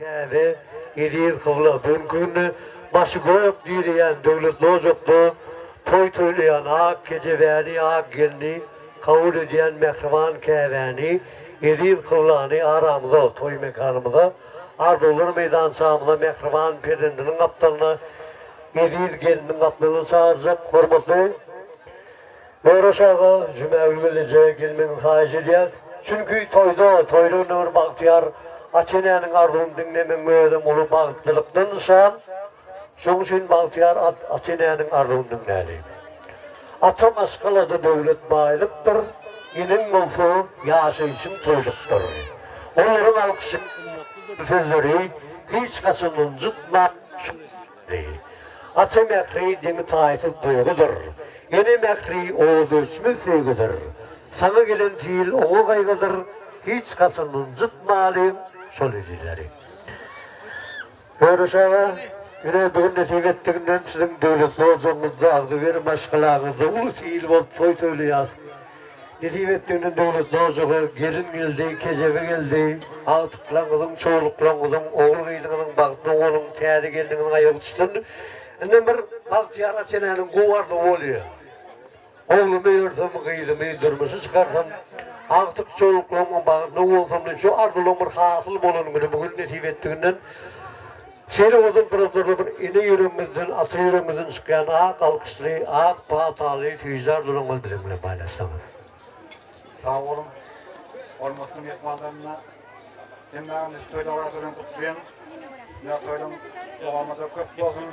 Käbe, eziz kybla, bu günki günde başy gök direýän döwletli ojakda toý toýlaýan ak kejebäni, ak gelni kabul edýän mähriban käbäni, eziz kyblany aramyza, toý mekanymyza, arzuwlar meýdançamyza mähriban perzendiniň gapdalyna, eziz gelniniň gapdalyna çagyrjak hormatly Noraş aga, Jumagül gelneje gelmegiňizi haýyş edýäs. Çünki toýda, toýda indi bir bagtyýar ata-enäniň arzuwyny diňlemegiň özem uly bagtlylykdan nyşan. Şonuň üçin bagtyýar ata-enäniň arzuwyny diňläli. Ata maşgalada döwlet baýlykdyr, eneň bolsa ýaşaýşyň toýlukdyr. Olaryň alkyşy, gymmatlydyr sözleri hiç haçan ynjytman, Ata mähri deňi-taýsyz duýgudyr. Ene mähri ot-öçmez söýgüdir. Saňa gelen sil oňa gaýgydyr, Hiç haçan ynjytmalyň şol ezizleri. Ýoldaş aga, ine bu gün nesip etdiginden siziň döwletli ojagyňyzda, agzybir maşgalaňyzda uly sil bolup toý toýlaýas. Nesip etdiginden döwletli ojaga gelin geldi, kejebe geldi. Agtyklaryňyzyň, çowluklaryňyzyň, ogul-gyzyňyzyň bagtyna boluň, täze gelniňiziň aýagy düşsün. Indem bir bagtyýar ata-enäniň gowy arzuwy bolýar. Oglumy öýersem, gyzymy durmuşa çykarsam, agtyk çowluklarymyň bagtyna bolsam diýip, şu arzuwlaryň bir hasyl bolan güni bu gün nesip etdiginden şeýle bolsun puraslarda bir ene ýüregiňizden, ata ýüregiňizden çykýan ak alkyşly, ak pataly süýji arzuwlaryňyzy biziň bilen paýlaşsaňyz. Sag boluň. Hormatly myhmanlarymyza hemmäňizi şu toý dabarasy bilen gutlaýan. Ýa toýlaryň dowamyda köp bolsun.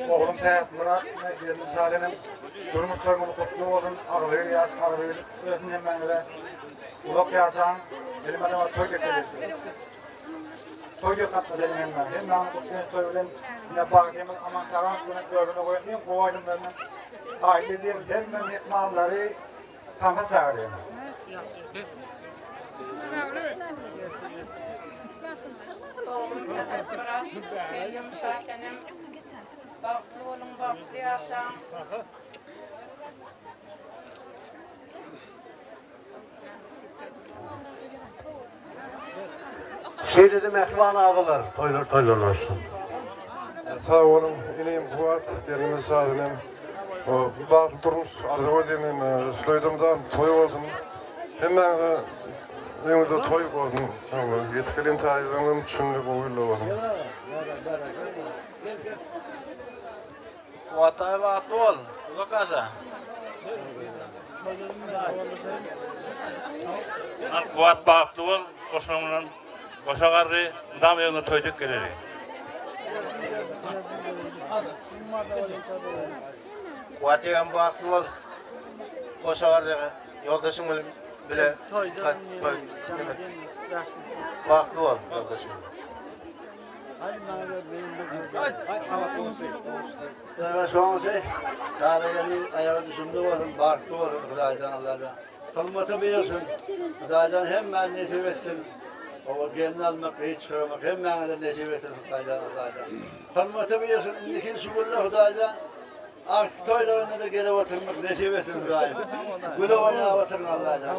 Oglum Sähetmyrat we gelnim Şasenem durmuş toýuňyz gutly bolsun. Agzybir ýaş, agzybirlik bersin hemmäňize. Uzak ýaşaň. Elmydama toý getirsin. Toý dek gatnaşalyň hemmäňiz. Hemmäňizi gutlaýan şu toý bilen. Ine bagşymyz Aman Taganow bilen özüne goýan iň gowy aýdymlaryny haýyş edýän hemme myhmanlary tansa çagyrýan. Oglum Sähetmyrat, gelnim Şasenem, bagtly boluň, bagtly ýaşaň. Şeýle-de mähriban agalar, toýlar toýlar bolsun. Sag boluň inim Kuwat, gelnimiz Şasenem. Bagtly durmuş arzuw edýän şulaýdamyzam toý bolsun. Hemmäňize öňüňizde toý bolsun. Ýetip gelen taýylaryňyzam şunda gowy ýyllar bolsun. Kuwat daýy bagtly bol, uzak ýaşa. Kuwat bagtly bol, goşlaň bilen goşa garry, mydam öňüňde toý dek geleli. Kuwat ýegem bagtly bol, goşa garry ýoldaşyň bilen bile toý bagtly bol ýoldaşyň bilen. Şoňsy Täze gelniň aýagy düşümli bolsun, bagtly bolsun Hudaýjan Allajan. Hyzmaty buýursyn. Hudaýjan hemmäni nesip etsin. Oba gelin almak, gyz çykarmak hemmäňize nesip etsin Hudaýjan Allajan. Hyzmaty buýursyn. Indiki şu günler Hudaýjan artyk toýlarynda-da gelip oturmak nesip etsin Hudaýym. Güle oýnap oturyň Allajan.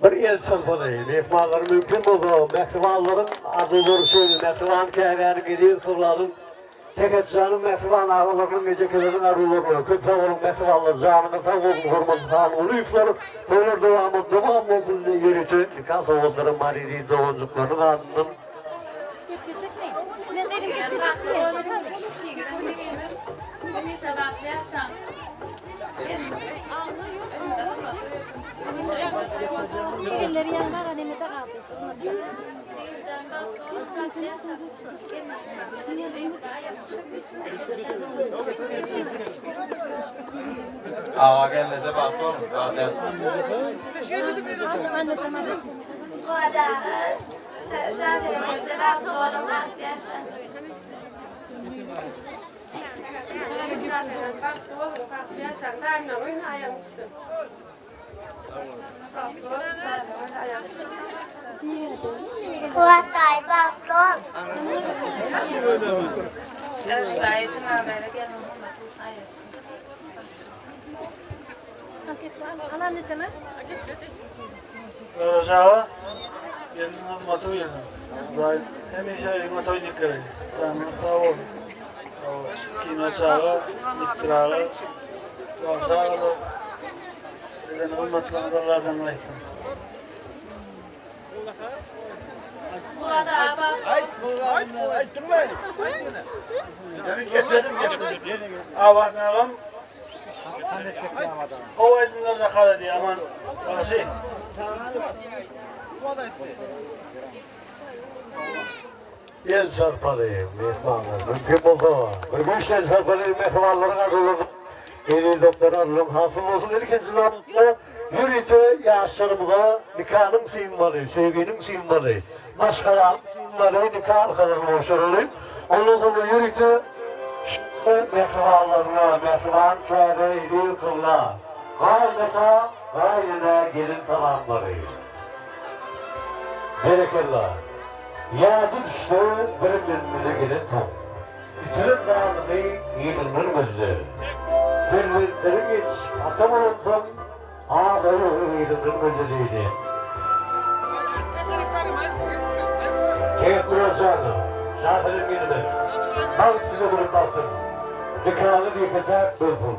Bir el çyrpyny, myhmanlar mümkin bolsa, mähribanlaryň arzuwlary üçin, mähriban käbäniň, eziz kyblanyň, Sähetjanyň mähriban agalarynyň, ejekeleriniň arzuwlaryna köp sag boluň mähribanlar, janyňyz sag bolsun hormatly Hangulyýewler, toýlar dowamat dowam bolsun ýörite nika sowgatlaryň Maryly doganjyklarynyň adyndan. Hemişe bagtly ýaşaň. Aga gelneje bagtly boluň, bagtly ýaşaň. Kuwat daýy bagtly bol. Ýoraş aga, gelniň hyzmaty buýursyn. Hudaý hemişe öýüňe toý diýip bereýin. Janyňyz sag bolsun. Kino çaga, Nikdir aga, Ýoraş agalar eden hyzmatlaryňyz Alladan gaýtsyn. Abat agam Gowy aýdymlar zakaz edýär Aman bagşy. El çarpaly myhmanlar mümkin bolsa bir güýçli el çarpaly mähribanlaryň arzuwlaryny eziz dostlar arzuwlaryň hasyl bolsun ilkinji nobatda ýörite ýaşlarymyza nikanyň simwoly söýginiň simwoly maşgalanyň simwoly nika halkalaryny gowşuraly ondan soňra ýörite mähribanlaryna mähriban käbe eziz kybla gaýynata gaýynene gelin salamlary berekella. Ýady düşse bir menzile gelensoň, Içiren zadyny yzyndan gözle. Perzentleriň ýetişip ata bolansoň, Abraý-ogy yzyndan gözle diýdi. Teýmur jana, Şasenem gelime, Bagt size gülüp baksyn, Nikaňyz ýeke-täk bolsun.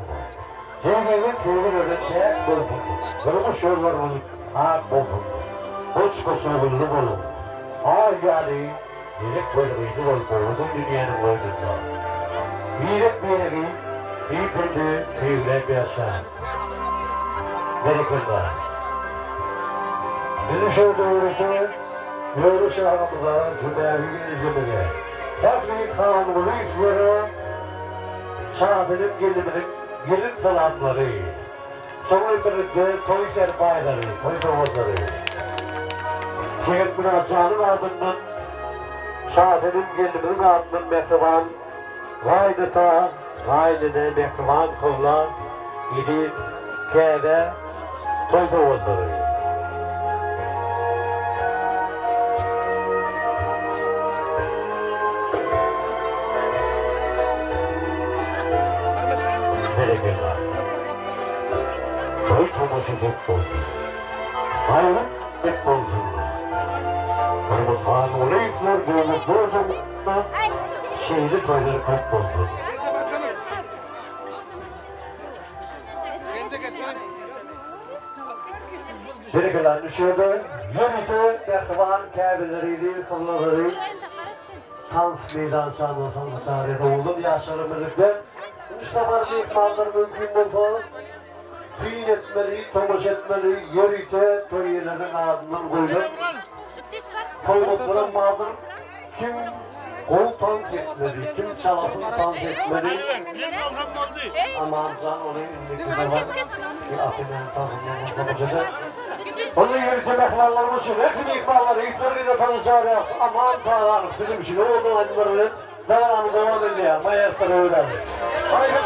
Söýgiňiz söýgi bilen täk bolsun, Durmuş ýollaryňyz ak bolsun. Goç-goç ogully boluň. Aý ýaly melek boýly gyzy bolup owadan dünýäniň goýnunda. Birek-biregi söýüp hem-de söýgüläp ýaşaň. Berekella. Bizi şu döwrete Ýoruş agamyza, Jumäbi gelnejemize, ähli Hangulyýewlere Şasenem gelnimiziň gelin salamlary. Şonuň birlikde toý serpaýlary, toý sowgatlary Şegetmyrat janyň adyndan, Şasenem gelnimiziň adyndan mähriban gaýynata, gaýynene, mähriban kybla, eziz käbä toý sowgatlary. Berekella. Toý tomaşa dek bolsun. Baýram dek bolsun. Gurbanhan Gulyýewler döwletli ojagynda şeýle toýlar köp bolsun. Berekella düşerde ýörite mähriban käbeleri, gyzlary tans meýdançamyza salgyçar ýa-da ýaşlara birlikde Üç sapar myhmanlar mümkin bolsa syn etmeli, tomaşa etmeli, ýörite toý eýeleriniň adyndan goýlan sowgatlaram bardyr. Kim gowy tans etmeli, kim çalasyn tans etmeli. Amanjan ony indiki sapar şu Atinanyň tansyndan tomaşa eder. Onda ýörite mähribanlarymyz üçin ähli myhmanlar, ýigitler gyzlar tanyşarýas. Aman Taganow siziň üçin owadan aýdymlar bilen Dabarany dowam edýär maestro bilen. Haýda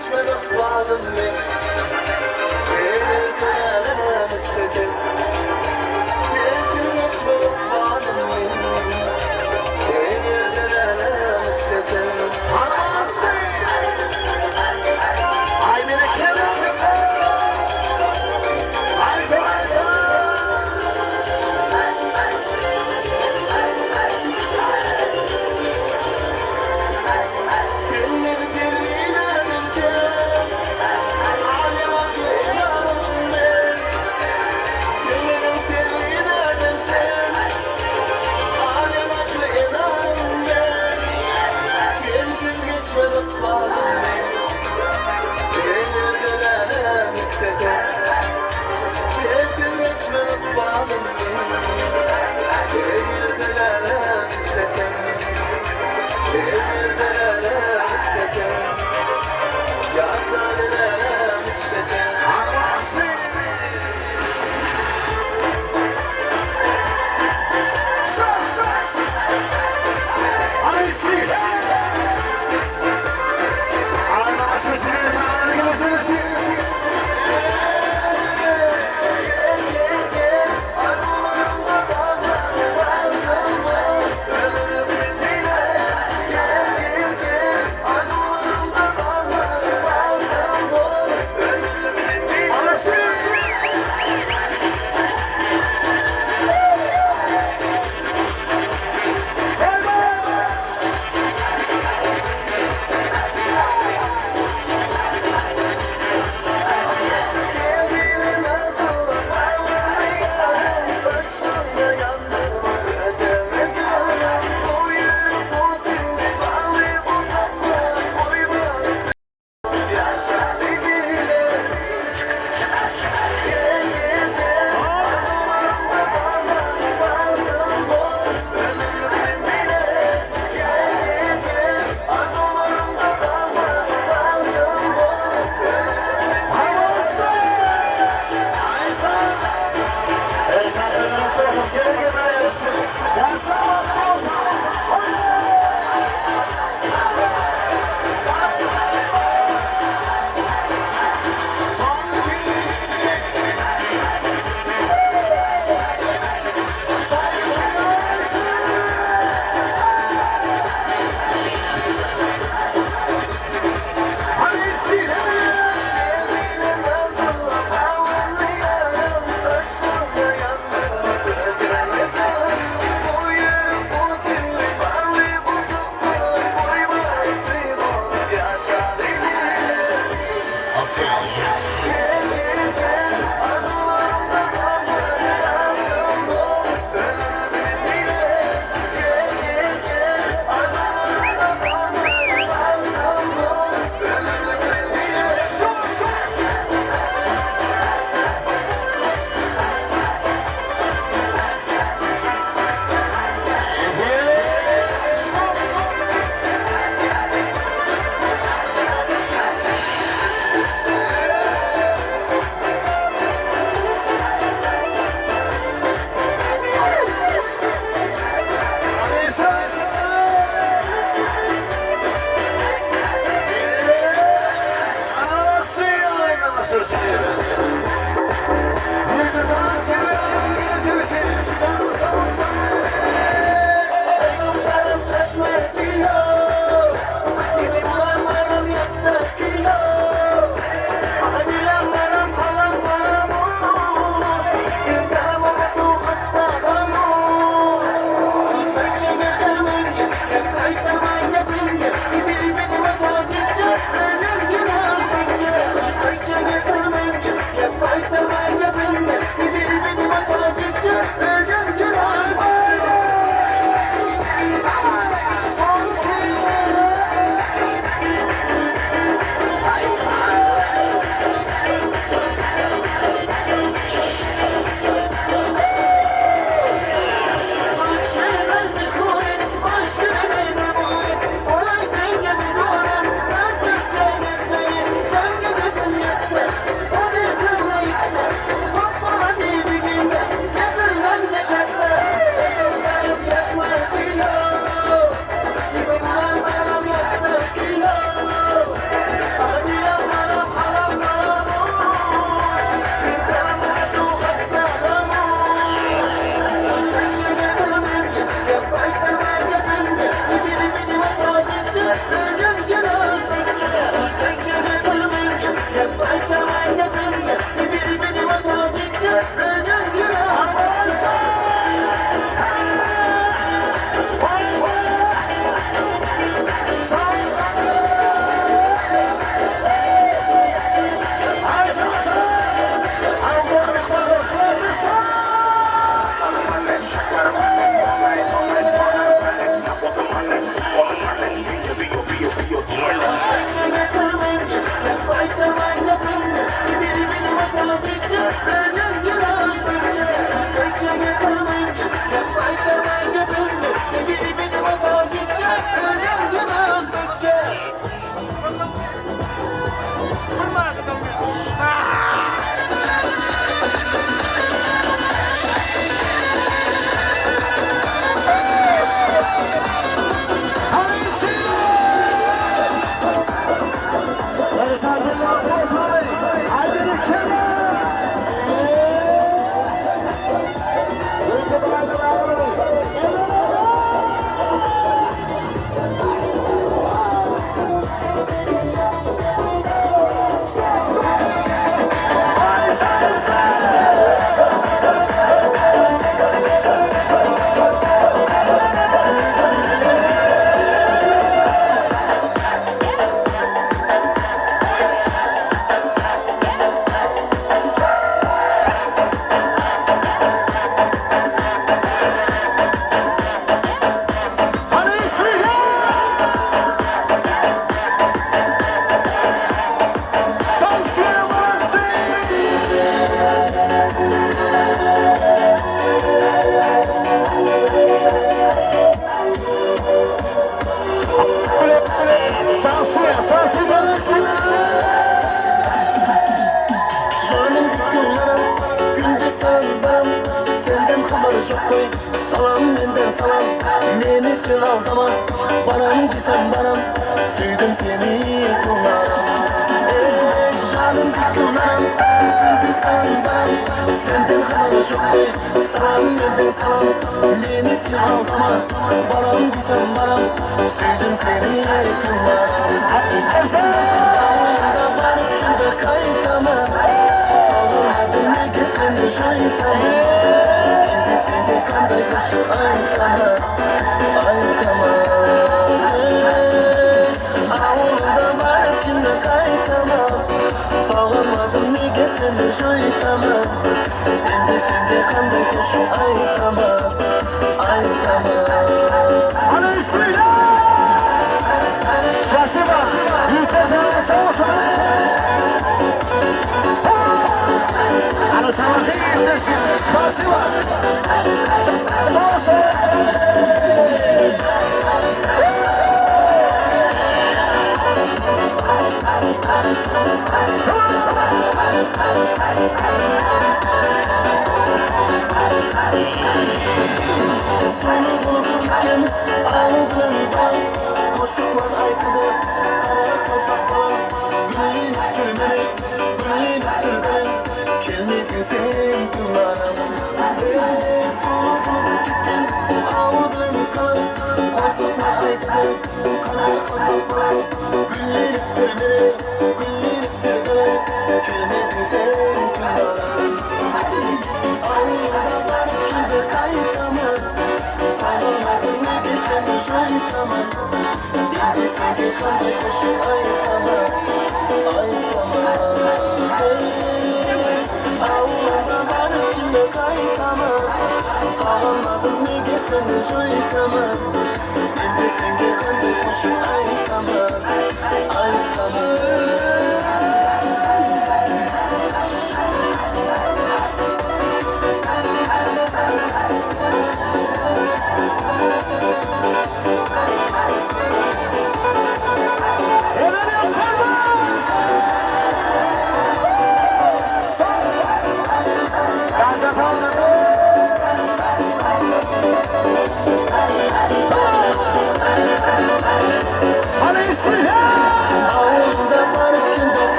geçmez ykbalym men Eger-de älem islesem Sensiz geçmez ykbalym men Eger-de älem islesem Aý meni Sen meni sergiledim sen Alem akly enarym men Sen meniň sergiledim sen Alem akly enarym men Sensiz geçmez ykbalym men Eger-de älem islese Sensiz geçmez ykbalym men Eger-de älem islese Eger-de älem islese Ýa-da älem islese Gel gel gel arzularımda varsın bol Ömürlük men bile Gel gel gel arzularımda varsın bol Ömürlük men bile Sevgilim arzular Yşkyňda ýandyrma özüňi jana Bu ýürek bu seni bagly gujakla Goýma ýaşaly bile Gel gel gel arzularymda varsın bol Ömürlük men bile Gel gel gel arzularymda varsın bol Ömürlük men Sevgilim arzular Yşkyňda ýandyrma özüňi jan Bu ýürek bu seni bagly gujakda Goýma bolup ýaşaly bile Gel gel gel arzularymda varsın bol Ömürlük men bile Gel gel gel arzularymda varsın bol Ömürlük men bile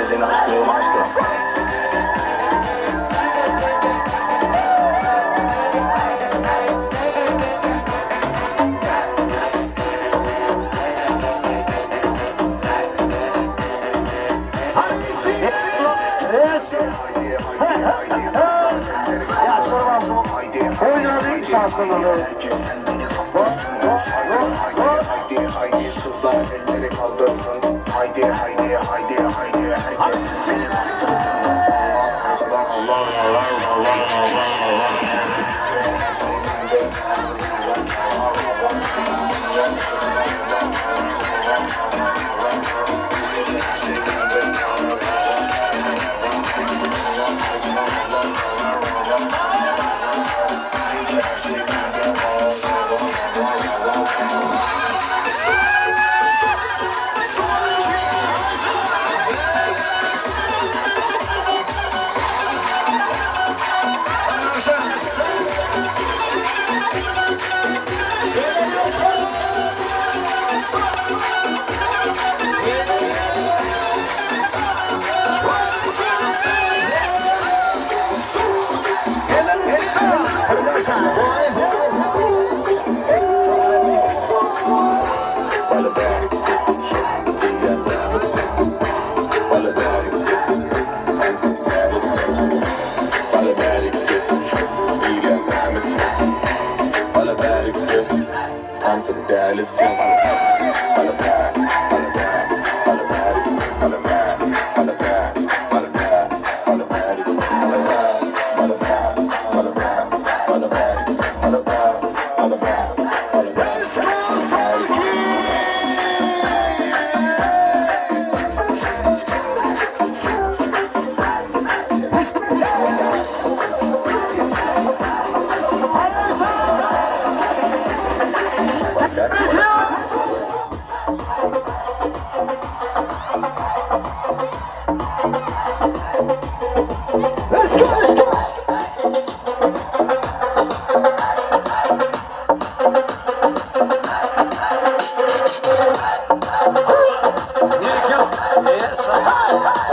Neredesin aşkım? Aşkım aşkım. Oýnalyň şatlanaly. Herkes kendini kaptırsın. Haydi haydi haydi haydi kızlar elleri kaldırsın. Haydi haydi haydi haydi herkes kendini kaptırsın. Allah Allah Allah Allah Allah Allah.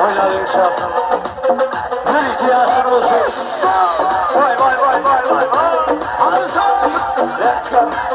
Oýnalyň şatlanaly. Bir iki ýaşlar bolsun. Vay vay vay vay vay vay. Let's go.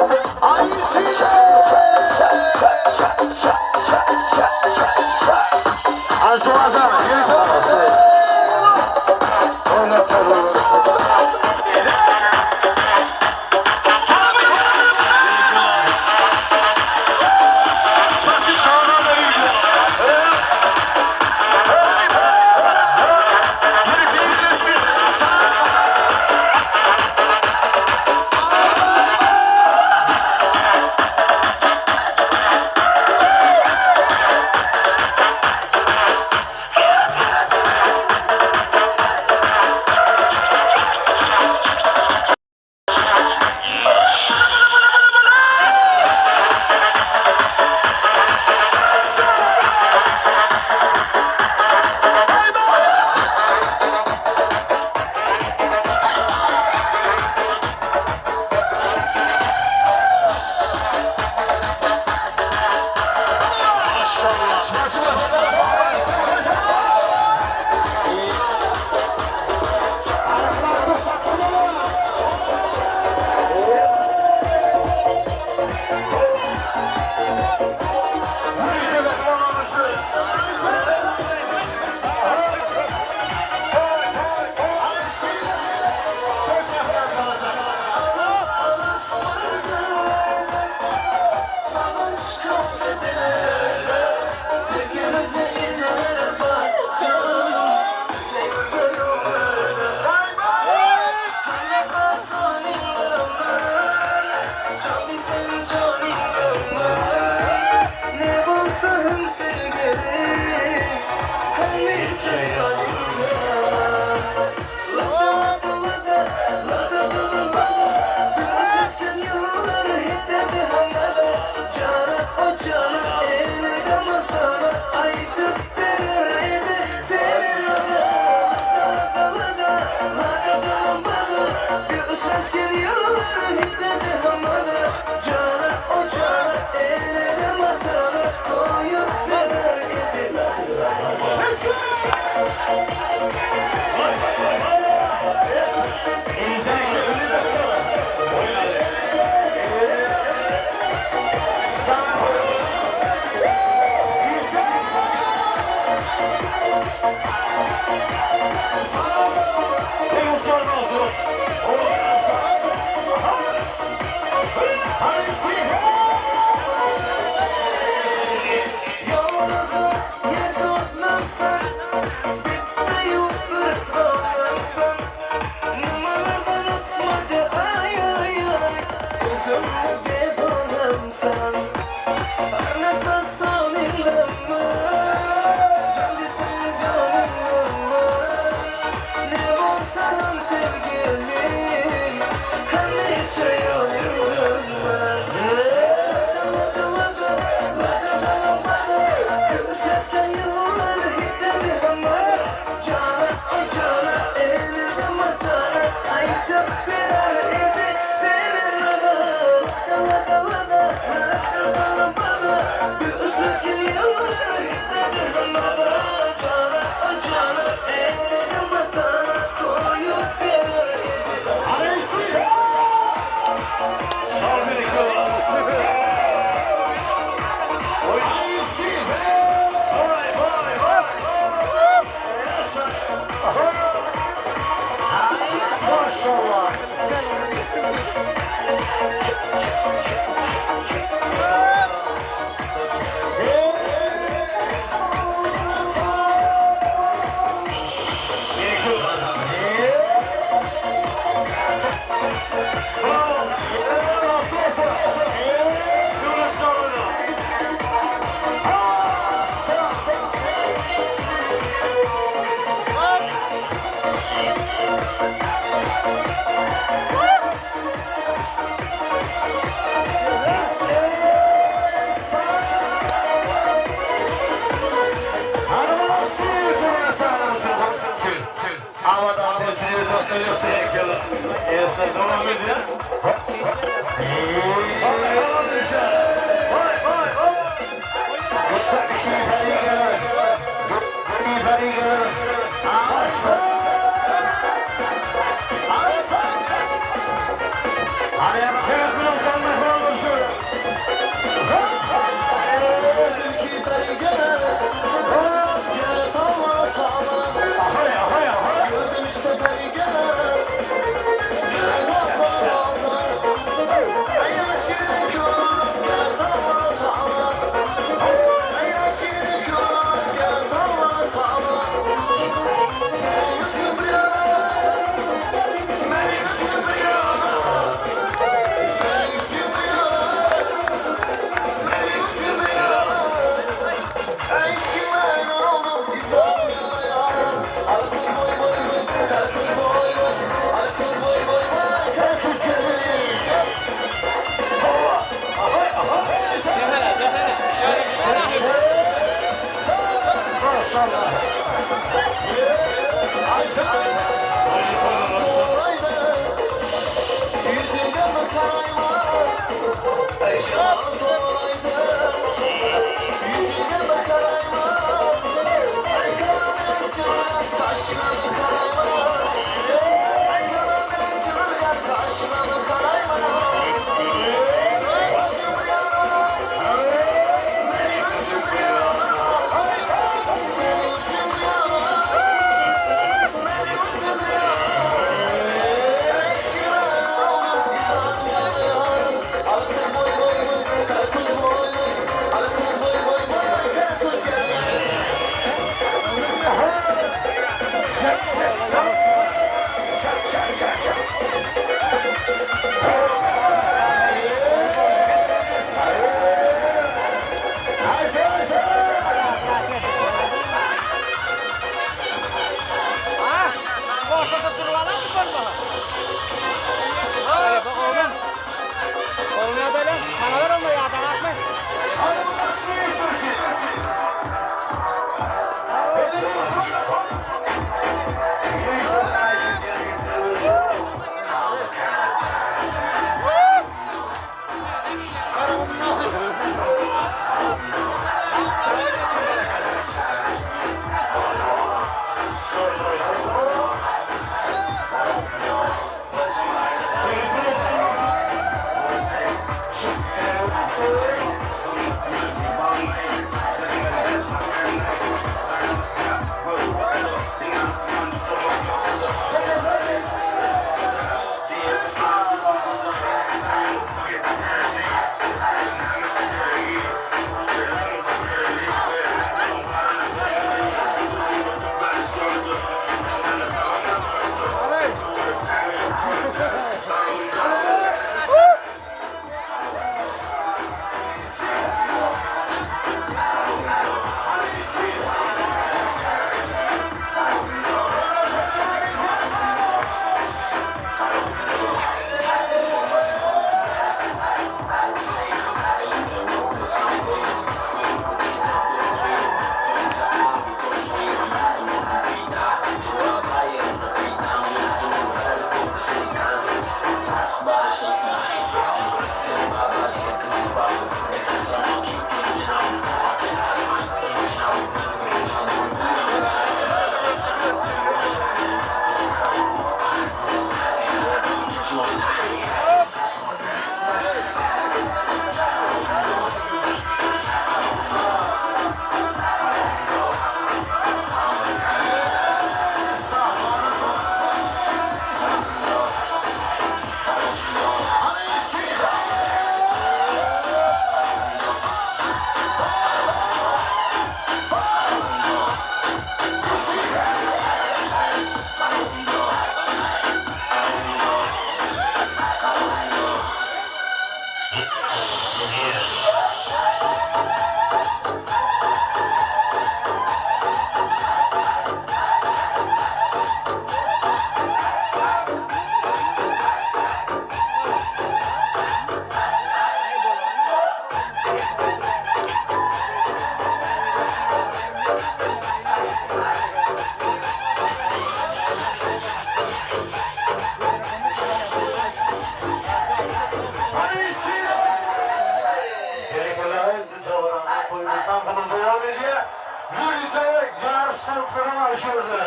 bar şu ýerde.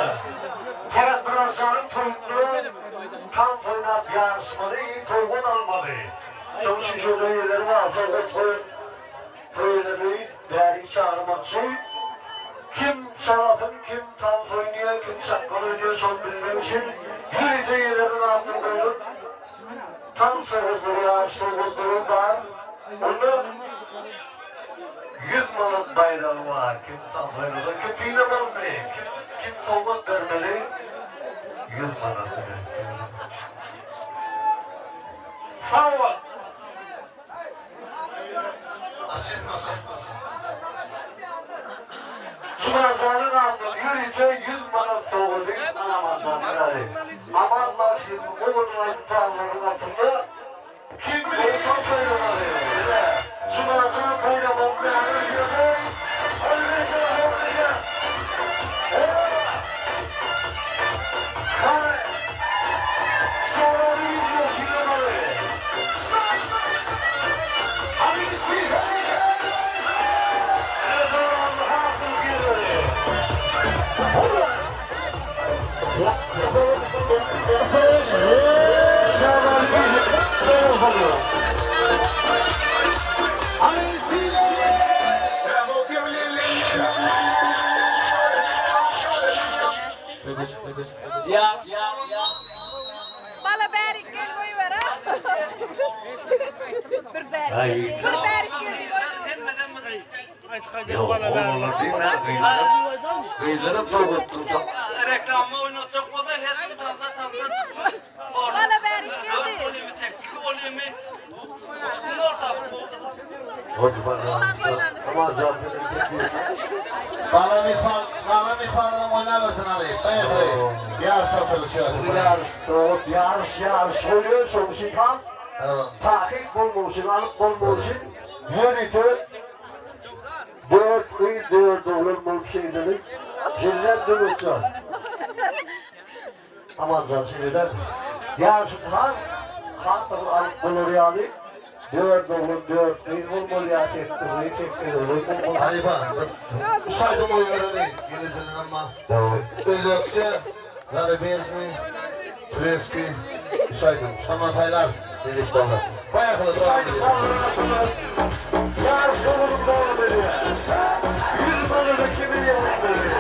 Täzmyratjanyň toýunda tans oýnap ýaryşmaly, sowgat almaly. Şonuň üçin şu ýerde eýeleri bar, sowgat goýup, toý eýelerini bärik çagyrmakçy. Kim çalasyn, kim tans oýnaýar, kim çakgan oýnaýar, şony bilmek üçin ýörite eýeleriniň adyna goýlan tans sowgatlary, ýaryş sowgatlary bar. Onda 100 manat baýragy bar. Kim tans oýnasa, kim synamalymy, kim kim sowgat bermeli 100 manat. Sag bol. Jumajanyň adyndan ýörite 100 manat sowgady Amanjan Myraly. Aman bagşynyň gowy aýdym-sazlarynyň astynda Kim bolsa toýlamaly. Ine, Jumajan toýlamaly näme ýöne Howluja howluja. Hany. Şolary wideo synlamaly. Bala bärik gel goýber a. Bir bärik gel. Bir bärik gel diýip Gyzlaram sowgatdyr. Reklama oýnatjak bolsa her kim tansa tansa çykma. Bala bärik geldi. Bala myhman, bala myhmanlaram oýnabersin hany. Baýaky ýaryş satylyşýar. Ýaryş, ýaryş, ýaryş bolýar, şonuň üçin has takyk bolmak üçin, anyk bolmak üçin ýörite dört gyz, dört oglan bolup şeýlelik jemläp durmakda. Amanjan şeýle dälmi? Ýaşy has has bir alyp bolar ýaly dört oglan dört gyz bolmaly ýa çekdirli çekdirli bolmaly. Halypa bir üç aýdym goýbereli gelejelen amma özbekçe zarebežnyý tureskiý üç aýdym şondan saýlar nesip bolsa. Baýakyly dowam edýär. Ýaryş soňunyň dowam edýär. 100 manada kimi ýeňmeli?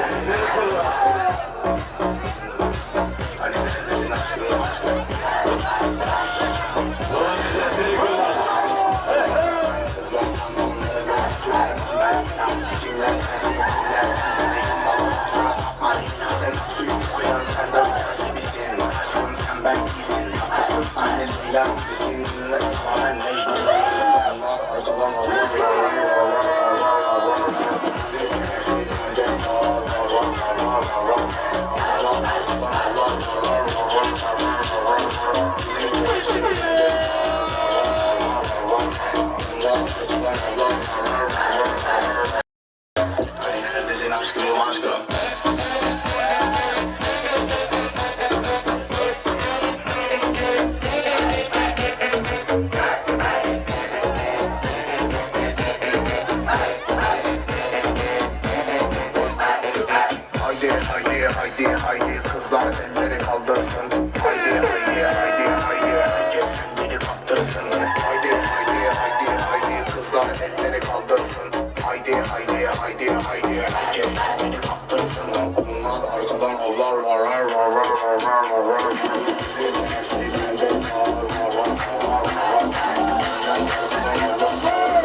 Haydi haydi haydi haydi kızlar elleri kaldırsın. Haydi haydi haydi haydi herkes kendini kaptırsın. Haydi haydi haydi haydi kızlar elleri kaldırsın. Haydi haydi haydi haydi herkes kendini kaptırsın. Onlar arkadan avlar var var var var var var var var. Her şey bende var var var var var var. Onlar arkadan avlar.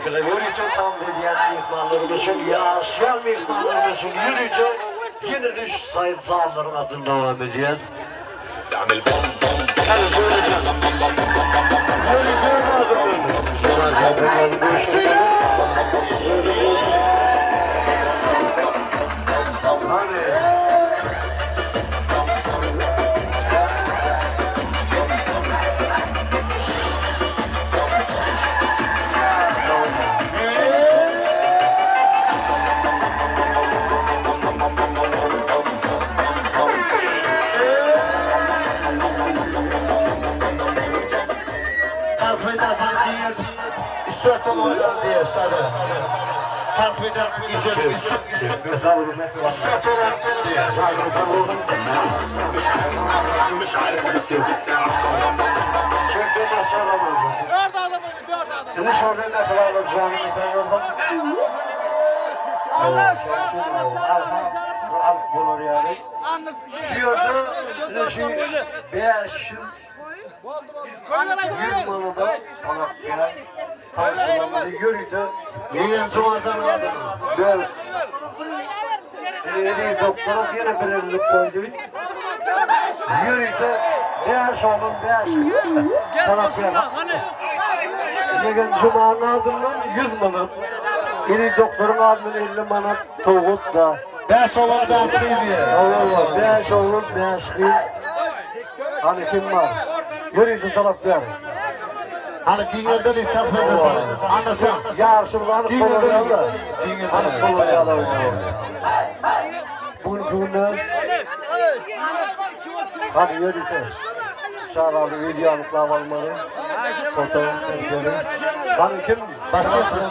Berekella ýörite tans edýän myhmanlarymyz üçin, ýaşaýan myhmanlarymyz üçin ýörite ýene-de şu sazlaryň astyny dowam edýäs. Hany ýörite. Ýörite Hany. Tans meýdançany giňeltip, üç-dört tol oýnaly diýýär sada. Tans meýdanyny giňeltip, üç-dört tol oýnaly diýýär. Çekme maşgalamyzy. Indi şonda mähribanlar janyňy sag bolsun. Alyp bolar ýaly. Şu ýerde ine şu 500 100 manada talap gel. Tanşylamaly ýörite. Ýegen Jumajan adyna. Dört. Indi doktora ýene bir ellik goýdy. Ýörite bäş oglum bäş gyz. Talap gel. Ýegen Jumanyň adyndan 100 manat. Indi doktoryň adyndan 50 manat sowgat da. Bäş oglan bäş gyz diýýär. Hawa, bäş oglan bäş gyz. Hany kim bar? Ýörite talap ber. Hany giňeldeli tans meýdançany. Annaşan. Ýaryşymyz anyk bolar ýaly. Anyk bolar ýaly oýnaly. Bu günki günde Hany ýörite. Çagaly wideo anyklap almaly. Foto edeli. Hany kim? Başlasyn.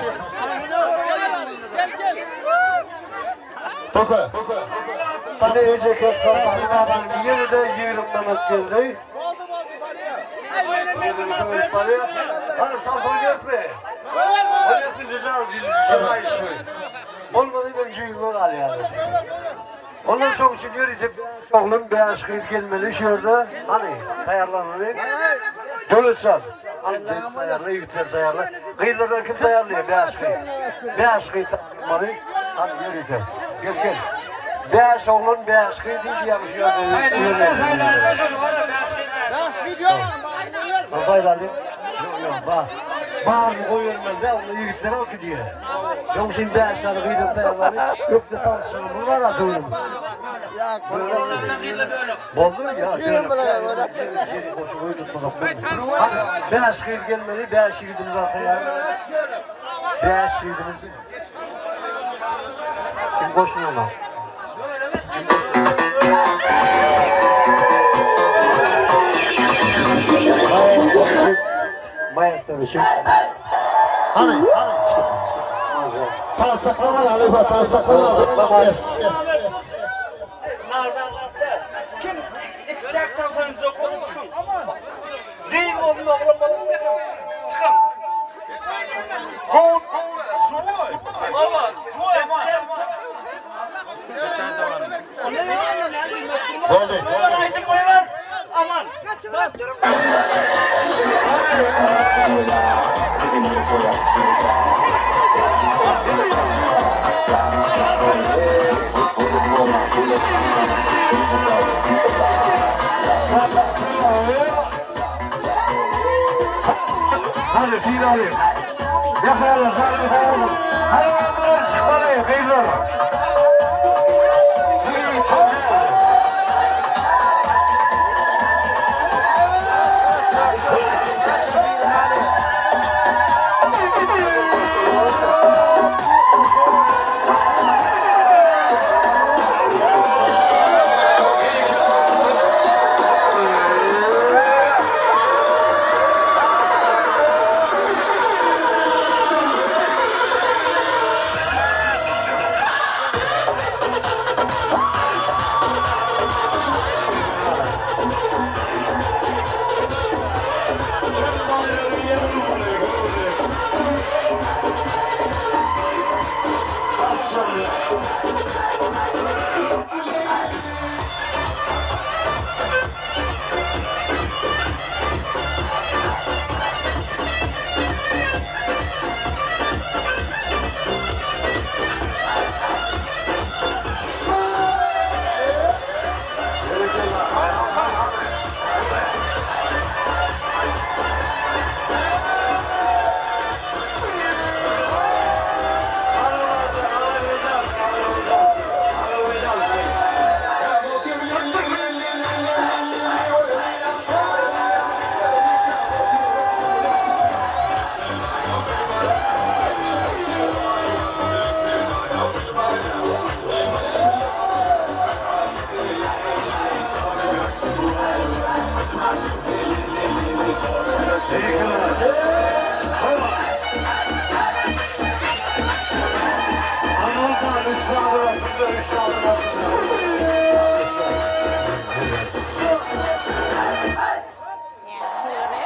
Toka. Yine Ece Kepsar'dan yine de 20 manat geldi. Hadi tam oynayasın. Oynayasın ceza ceza işi. Olmadı ben cüyümler al yani. Ondan sonra şimdi yürüyecek oğlum beyaz kız gelmeli şu yerde. Hani tayarlanmalı. Dönüşler. Hani tayarlı, yükler tayarlı. Kıyılardan kim tayarlıyor? Beyaz kız. Beyaz kız tayarlamalı. Hadi yürüyecek. Gel gel. Beyaz oğlum beyaz kız diye yapışıyor. Hayırlı. Yok yok bak. Bağır mı koyuyorum ben de onu yiğitler al ki diye. Çok şimdi beyaz sarı kıydım tayarları. Yok da tartışalım. Var atıyorum. Boldu mu ya? Beyaz kız gelmeli, beyaz yiğidim zaten ya. Beyaz yiğidimiz. Kim koşmuyorlar? Mayak dönüşüm. Hany, hany çyk, çyk. Tans saklamaly halypa, tans saklamaly. Yes, yes. Kim ikjak tansanjak bolup çykyň. Gyz bolsun oglan bolup çykyň. Çykyň. Gowy Baba, Boldy. Aýdym goýber. Aman. Hadi finali. Yakala, sarı, Hadi bakalım çıkmalı, beyler.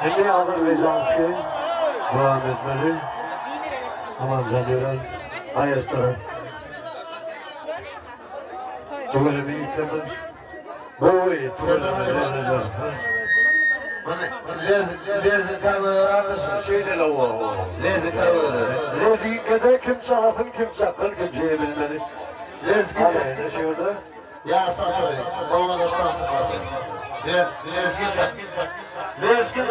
Milli Azerbaýjanski dowam etmeli. Amanjan Eren maestro. Tüweleme ýitlemen. Gowy tüweleme. Lezika görer Şeýle o. Lezika görer. Lezinkede kim çalasyn, kim çakyn, kim şeýe bilmeli. Lezgin. Ya satary. Bolmadı Lezgin. Lezgin.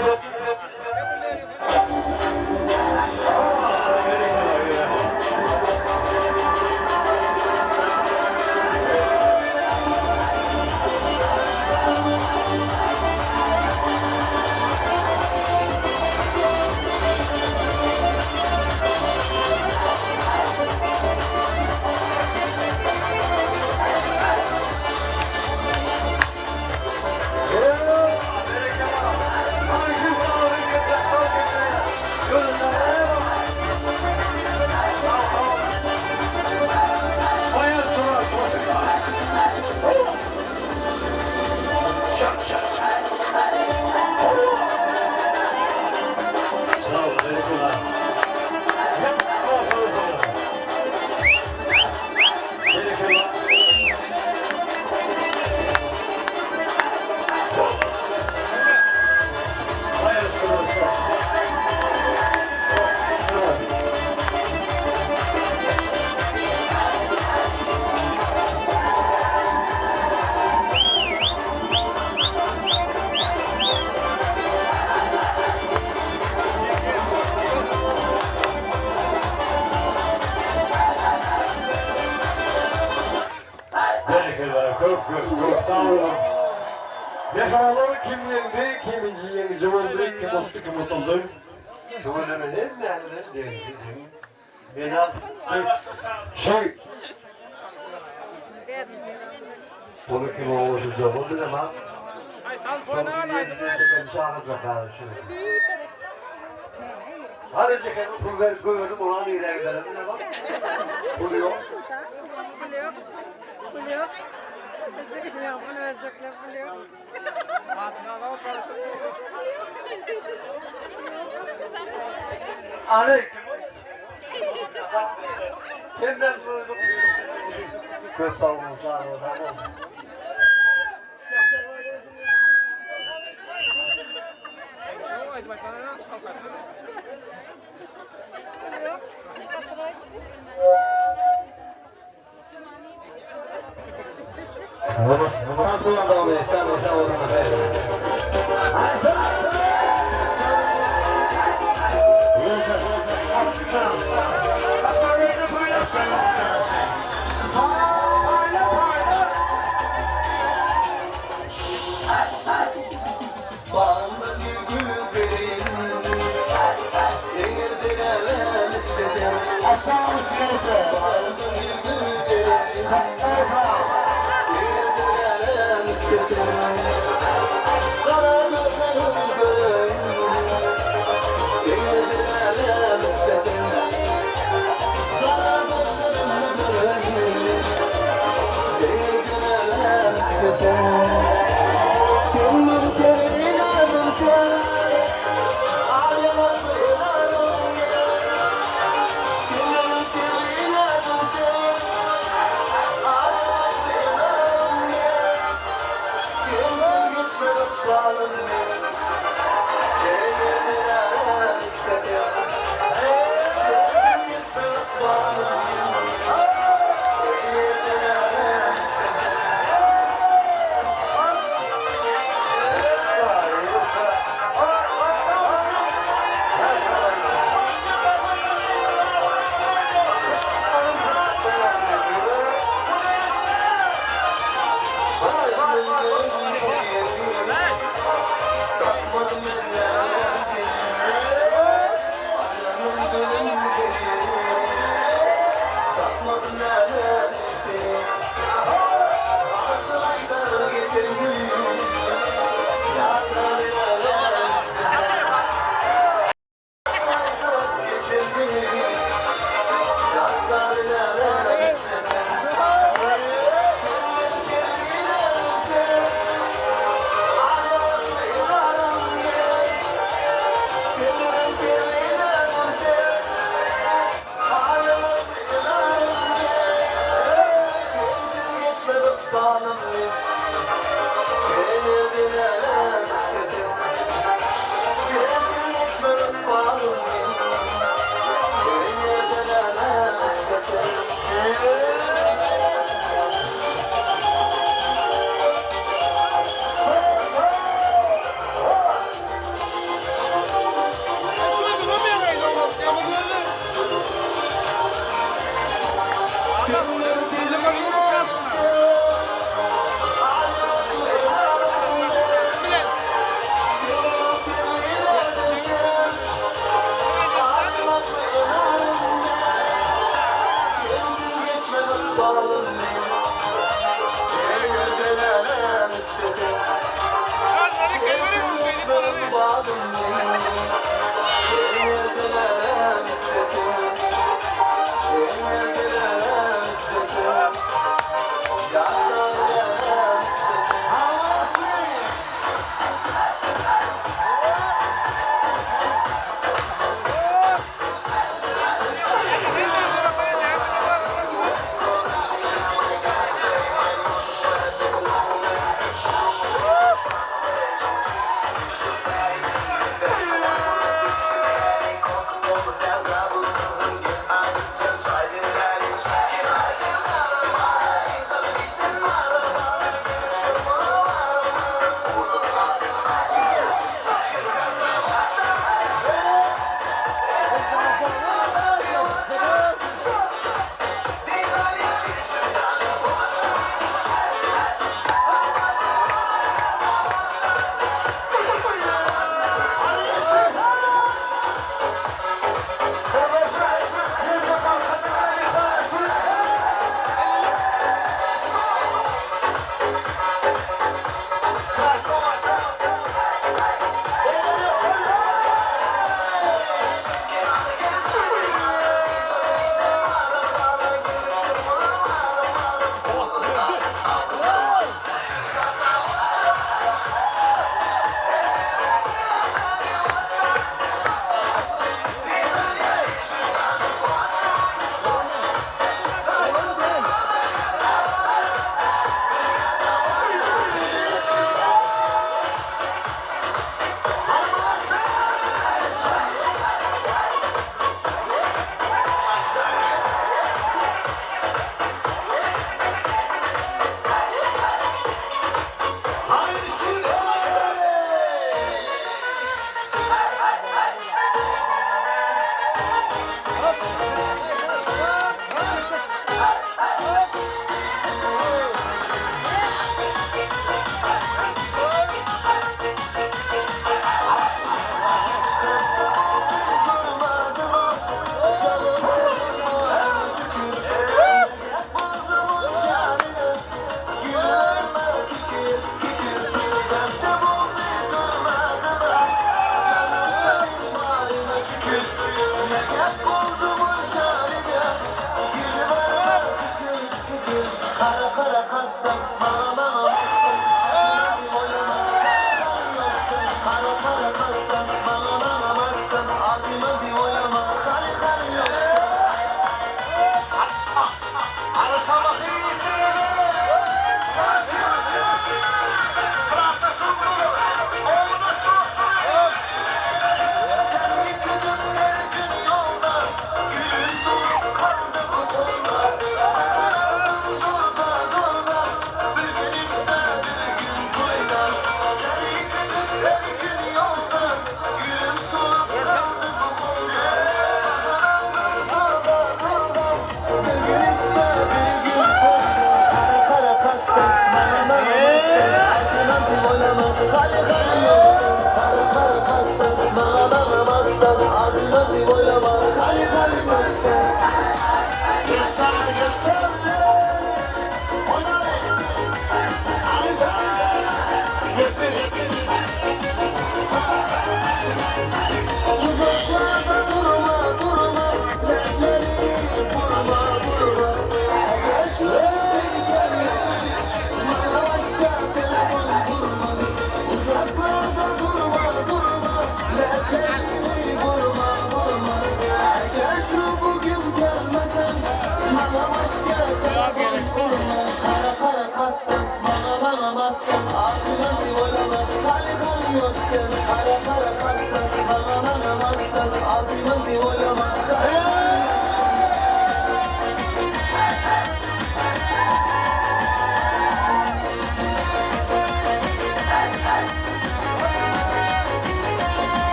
Berekella, köp köp köp sag boluň. Mehalar kim ýeňdi, kim ýeňiji boldy, kim utdy, kim utuldy. Tüweleme hemmäňize degişli deň. Medal Şey. Bunu kim oğuşacak o bilemem. Hadi çekelim pul verip görelim ona ileri gidelim ne bak. Pul yok. Pul yok. Pul yok. Pul verecekler pul yok. Aleyküm. Kimden soydum? Köp sağ olun, sağ olun, sağ olun. Nasıl devam et? Sen de sen oradan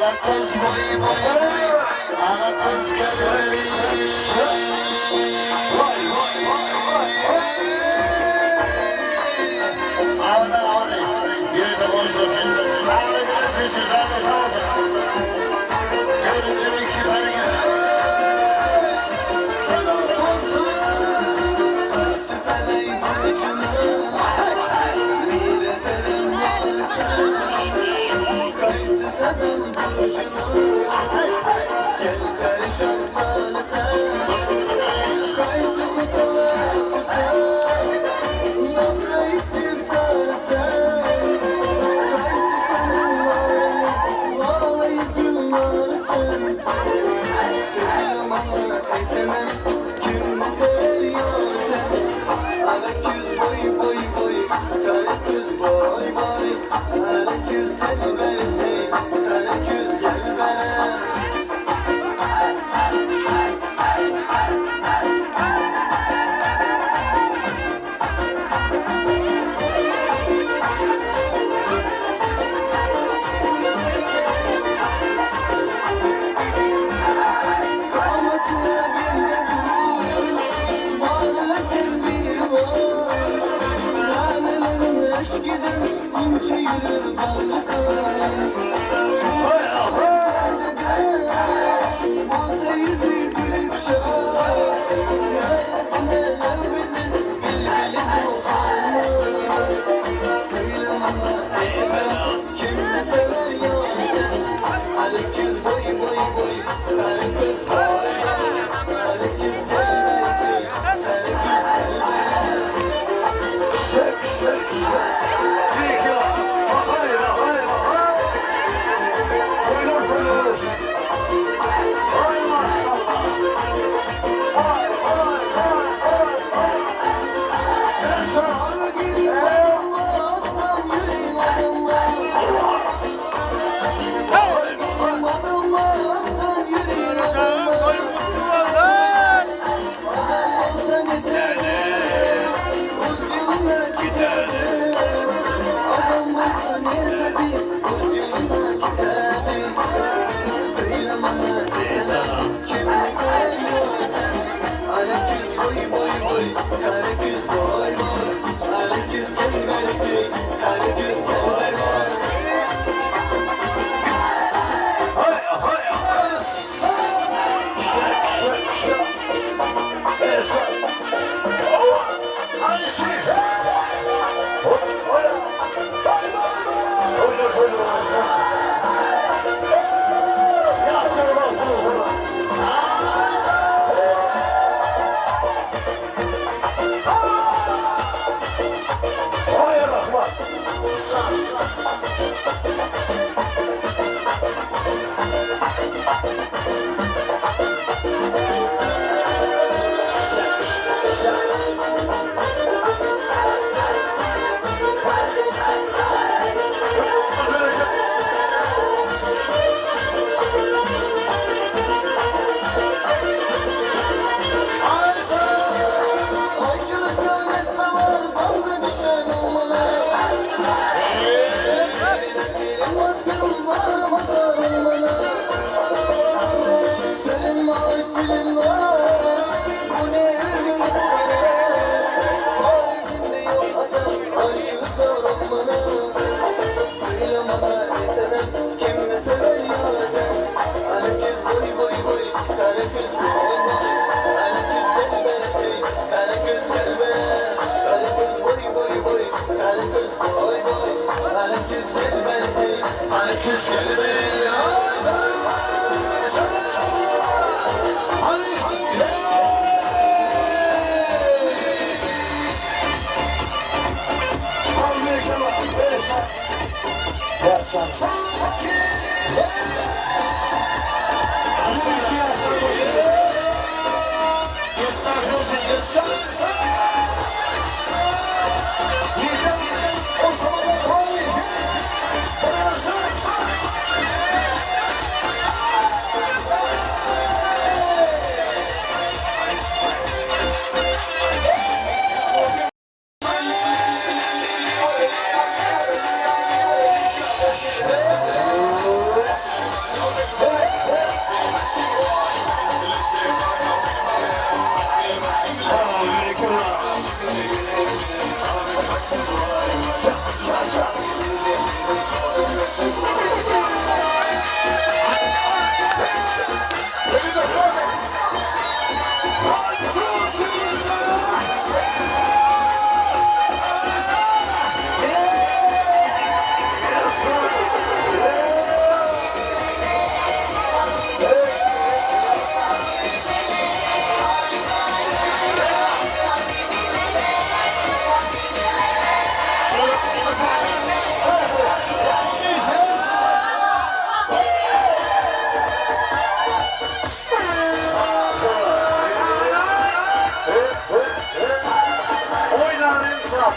Ala köz boy boy boy Ala köz gel beri Vay vay vay vay vay Avadan avadan Yürüte konuşuyorsun Sağlı güleşirsin Sağlı sağ olsun Göründü iki beni Canım olsun Süperleyim ucunu Bir efelim varsa Kayısı senin kurşunu Gel perişan sen Kayısı kutalı sen Nafra ittir sen Kayısı şanınlar Lalayı günler sen Söyle bana ey senem Kim ne sever yar sen Ala küz boy boy boy Kara küz boy boy Ala küz gel ber hey Kara küz gel.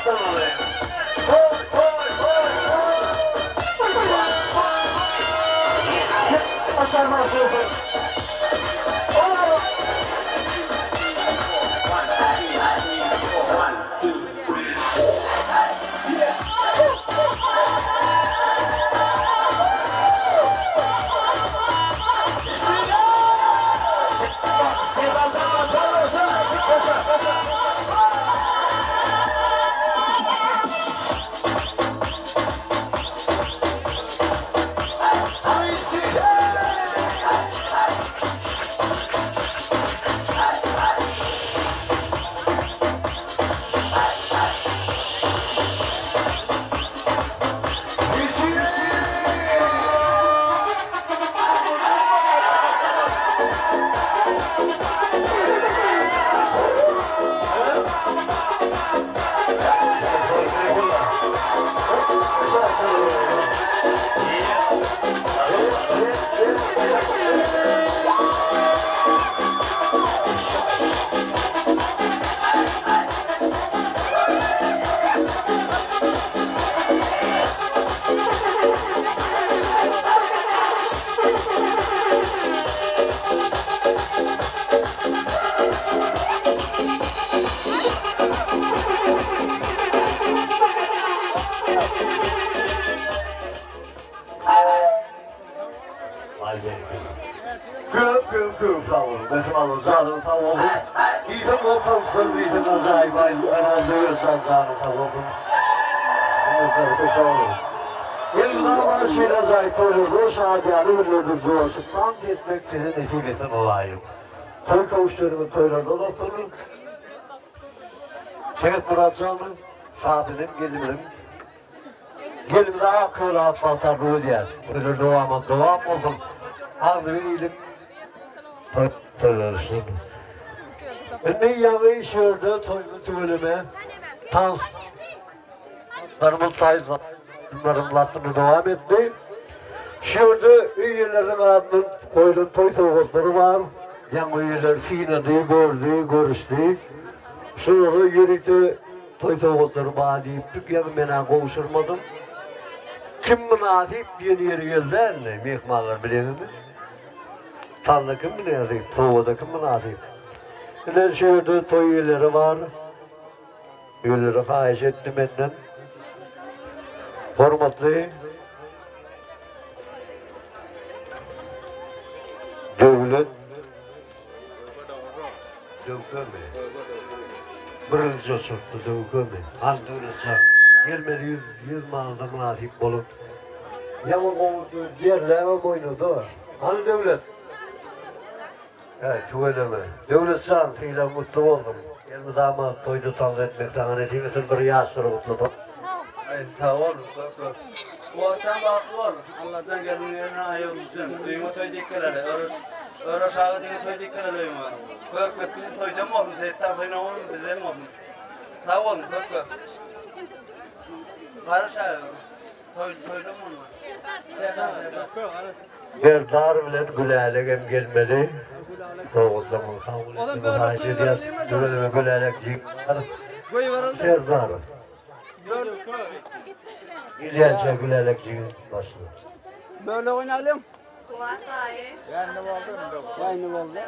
Gysdanaly. Toý, toý, toý, toý! Başarmak bolsun. Köp köp köp sag boluň. Mähriban boluň. Janyňyz sag bolsun. Diýseň gowy tansylar, diýseň ajaýyp aýdymlar boldy. Özjan janyň sag bolsun. Köp sag boluň. Elmydama şeýle ajaýyp toýlarda, şadyýana günlerde joşup tans etmek size nesip etsin Ylaýym. Toý köwüşleriňiz toýlarda dostlar. Şeget Myratjan, Şasenem gelinimiziň Gelimize ak ýola ak bagt arzuw edýäris. Ömür dowamat dowam bolsun. Agzybir ilim toýlanyşsyn. Indi ýaňy şu ýerde toýly tüweleme tans larymyz taýynlarymyz dowam etdi. Şu ýerde öý eýeleriniň adyndan goýlan toý sowgatlary bar. Ýaňy öý eýeleri synady, gördi, görüşdi. Şulara ýörite Toý sowgatlary bar diýipdik, ýaňy men-ä gowşurmadym. Kim mynasyp diýen ýeri geldi-ä indi, myhmanlar bileňizmi? Tansa kim mynasyp, sowgada kim mynasyp? Ine şu ýerde toý eýeleri bar. Eýeleri haýyş etdi menden. Hormatly Döwlet Döwkemi? Birinji oçurtda döwkemi? Hany Döwletjan, gelmeli ýüz manada mynasyp bolup. Ýaňy gowy derläbem oýnady. Hany Döwlet? Äý, tüweleme. Döwletjan, sylagyň gutly bolsun. Elmydama toýda tans etmek saňa nesip etsin, bir ýaşlary gutlasam. Aý, sag bol, köp köp. Guwançam bagtly bol. Allajan gelniň ýerine aýagy düşsün. Öýüňe toý diýip geleli. Örüş, Örüş aga diňe toý diýip geleli öýüňe. Köp köp diňe toýdan bolsun, Seýitdan synag bolsun, bizden bolsun. Sag boluň, köp köp. Garyş aga, toý, toýdan bolsun. Serdar, Serdar. Serdar bilen Gülälek hem gelmeli. Sowgatlaryňyzy kabul etmegi haýyş edýäs. Tüweleme Gülälek jigim bar. Serdar. Gelýänçä Gülälek jigim başla. Böyle oýnalyň. Ýaňy boldy indi. Ýaňy boldy.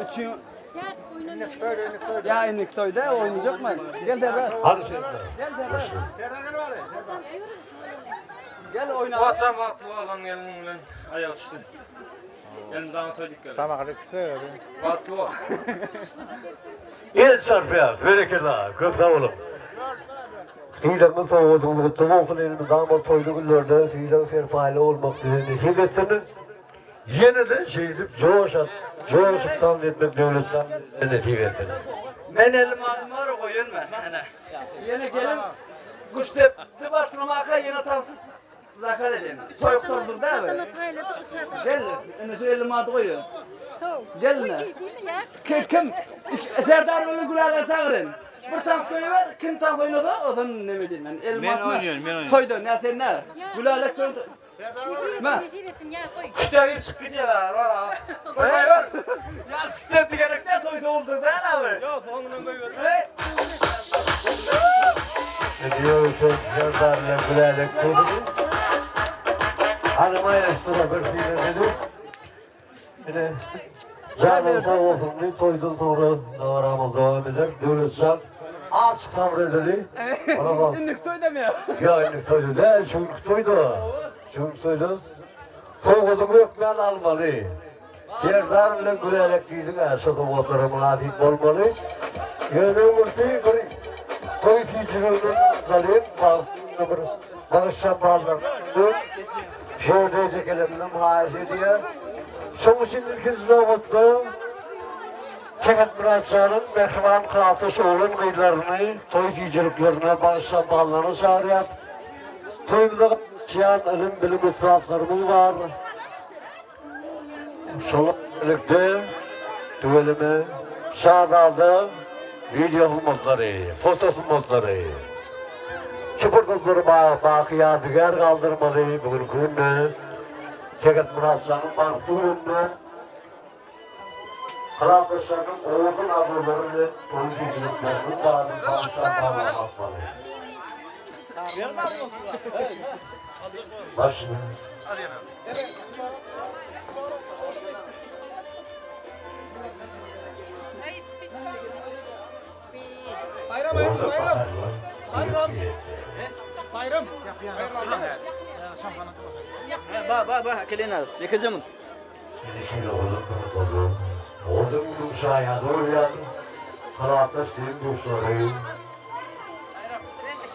Üçin. Ýa indiki toýda oýnajakmy? Gel Serdar. Hany Serdar. Gel Serdar. Gel oýna. Guwançam bagtly bolgan gelniň bilen aýagy düşsün. Elmydama toý dik geler. Bagtly bol. El çarpýas, berekella, köp sag boluň. Sylagyňyz sowgadyňyz gutly bolsun, elmydama toýly günlerde sylag serpaýly bolmak size nesip etsin. Ýene-de şeýdip joş at, joşup tans etmek Döwletjan size nesip etsin. Men elim alym bar goýun men. Ene. Ýene gelin guş depdi başlamaka ýene tans Zakaz edin. Toý gutardyk da be. Gel, indi şu 50 manat goýuň. Gel indi. Kim kim? Serdar bilen Gülälä çagyryn. Bir tans goýuber, kim tans oýnasa, o zaman neme diýmen. 50 manat. Men oýnaýan, men oýnaýan. Toýda, näme sen näme? Gülälek bilen. Ma. Küştä girip çykyp gidýärler. Bar. Ýa küştä gerek däl toý sowuldy däl abi. Ýok, soňundan goýber. Ediyorsun Serdar ile Gülälek dedi. Hadi maestro bir şey dedi. Yine canım sağ olsun diye toydan sonra davaramız devam eder. Dövüşsen aç sabredeli. Indik toý deme. Ya indik toydu değil, çünkü toydu. Çünkü toydu. Sowgadyňy hökmän almaly. Serdar bilen Gülälek diýdiň-ä, şo sowgatlara mynasyp bolmaly. Ýöne öňürti bir toý süýjüligini dalyp, bagtly bir bagyşjan ballaryndan şo ejekelerden haýyş edýär. Şoň üçin ilkinji nobatda Sähetmyrat janyň mähriban klasdaş oglan-gyzlaryny toý süýjüliklerine, bagyşjan ballaryna çagyrýar. Toýumyza gatnaşýan ylym-bilim ussatlarymyz bar. Şonuň birlikde tüweleme Şazada wideo sungatlary, foto sungatlary şu pursatlary baky ýadygär galdyrmaly bu günki günde Teget Myratjanyň bagtly gününde klasdaşlarynyň owadan arzuwlary bilen toý süýjülikleriniň baryny bagyşlap atmaly. Başyny. Bayram bayram bayram. Bayram. Bayram. Ba ba ba kelena. Yekeceğim. Oldum duşaya doğruyan Kanatlaş düğün duşları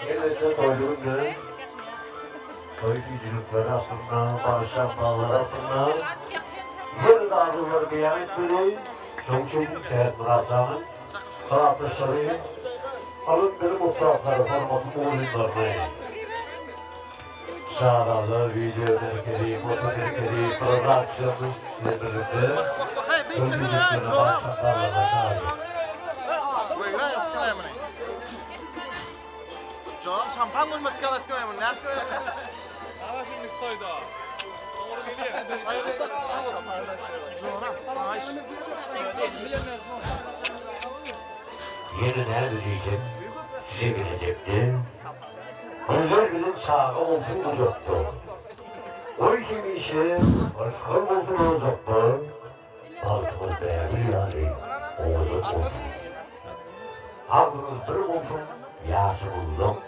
Elbette doyduğum gün Toy gücülükleri hakkında, barışan bağlar hakkında Bir arzuları beyan etmeli Çok çok Sehet Murat Han'ın Kanatlaşları Alın benim ussatları formatı oğullarını Şaralı video merkezi, foto merkezi, production ile birlikte toy gücülüklerine başlatlarına sahip. Şampan gulmat kalat koyamın. Ne Ama şimdi toyda. Doğru geliyor. Yine nerede diyeceğim, size bilecekti. Özel günün sağı olsun uzattı. O hemişe başkan olsun uzattı. Altımız değerli yani, oğlum olsun. Ağzımız bir olsun, yaşımız yok.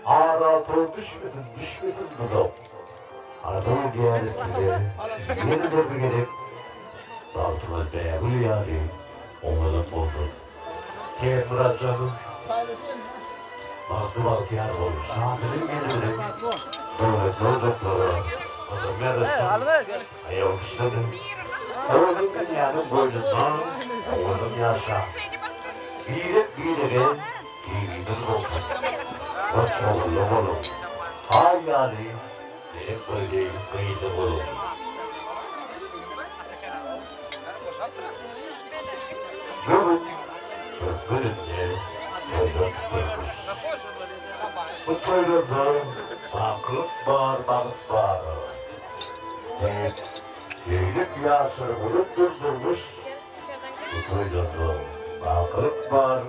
Ara toz düşmesin, düşmesin tuzak. Aradan diğer size, yeni de bir gelip, altımız değerli yani, oğlum olsun. Ki Murat canım, Baktı baktiyar ol, şansının gelirim. Böyle çocuklara, adam yarasın. Ayol işledim. Oğlum dünyanın boynundan, oğlum yaşa. Birek birere, giyimiz olsun. Koç oğlum oğlum. Hay yani, benim böyle kıydım oğlum. Bugün, bugün de, toyda tutulmuş. Bu toylarda baklık var, balık var. Hep Zeynep yasır vurup durdurmuş. Bu toylarda baklık var,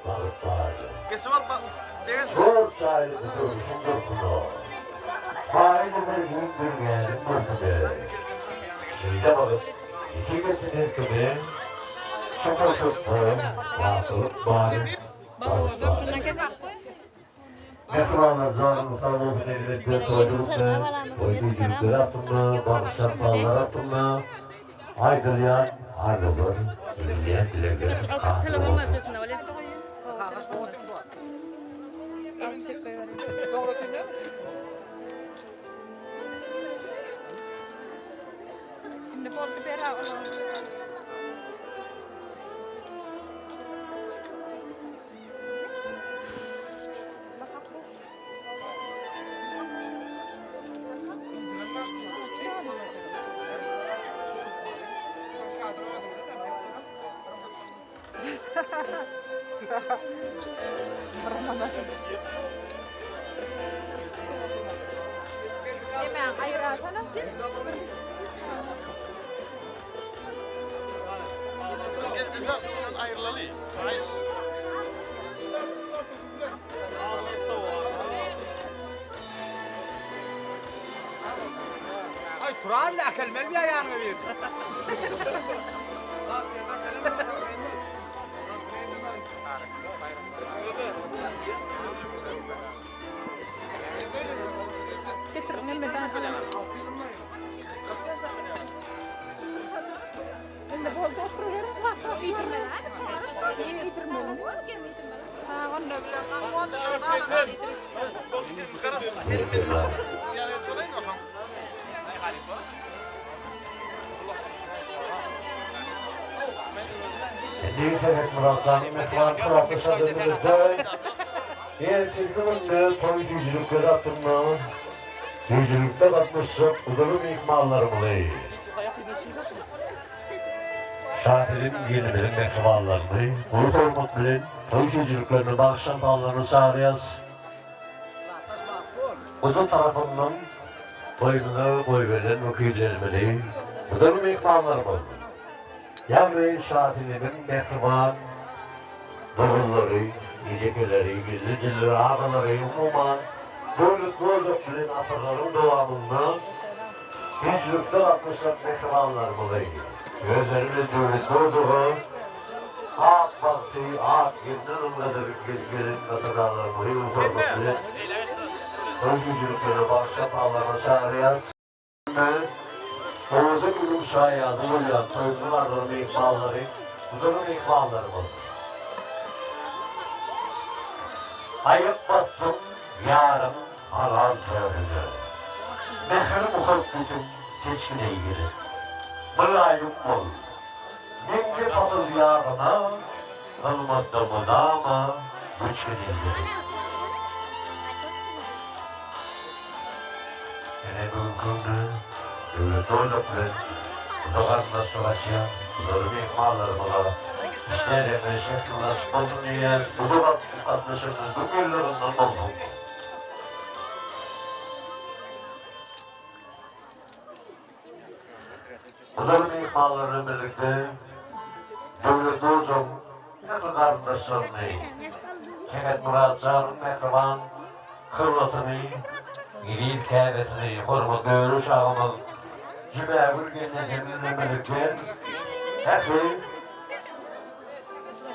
balık var. Zor sahibi durmuşun durkunu. Fail eder dürgenin durkunu. Şöyle bakıp iki getirir kimi. Şıkır şıkır, baklık var, balık var. Mehribanlar canım sağ olsun elbette toydurukta, toy gücülükleri hakkında, bağışlar bağlar hakkında, aýdylýan arzuwlar, edilýän dilegler hasyl bolsun. Ay Turan äkelmeli bir ýanyňa bir. Indi Muratjanyň mähriban Kuwwatly şadöwletde ertirki günde toý süýjülikleri hakynda süýjülikde gatnaşjak uzaly myhmanlarymyzy, Şasenem gelnimiziň mähribanlaryny uly hormat bilen toý süýjüliklerine bagyşlanmaklaryny çagyrýas. Guzy tarapyndan toýumyza goýberilen wekillerimizi, uzaly myhmanlarymyz, Ýagny Şasenemiň mähriban doganlary, ejekeleri, gelnejeleri, agalary, umuman, döwletli ojak bilen asyrlaryň dowamynda süýjülikde gatnaşan mähribanlarymyzy, özleri bilen döwletli ojaga ak bagty, ak gelni ylgadyryp gelip gelen gatyrdanlarymyzy uly hormat bilen toý süýjüliklerine bagyşlap almagyna çagyrýarys. Owadan günüň şaýady bolýan toýumyzyň arzyly myhmanlary, gudaly myhmanlarymyz. Aýak basdym ýaryň halal törüne. Mähir-muhabbetiň seçgin eýgili. Mylaýym bol, meňze pasyl ýazyna, Hyzmatda mydama göçgün eýgili. Ene bu günki döwletli ojak bilen uzak garyndaşlyk açýan uzaly myhmanlarymyza işler hem şertli bolsun diýýäs. Uzak gatnaşygymyz bu ýyllaryndan bolsun. Uzaly myhmanlar bilen birlikde döwletli ojagyň ähli garyndaşlaryny, Sehetmyrat janyň mähriban hyrlasyny, eziz käbesini, hormatly Öreş agamyz Jümägül gelnejemiz bilen birlikde ähli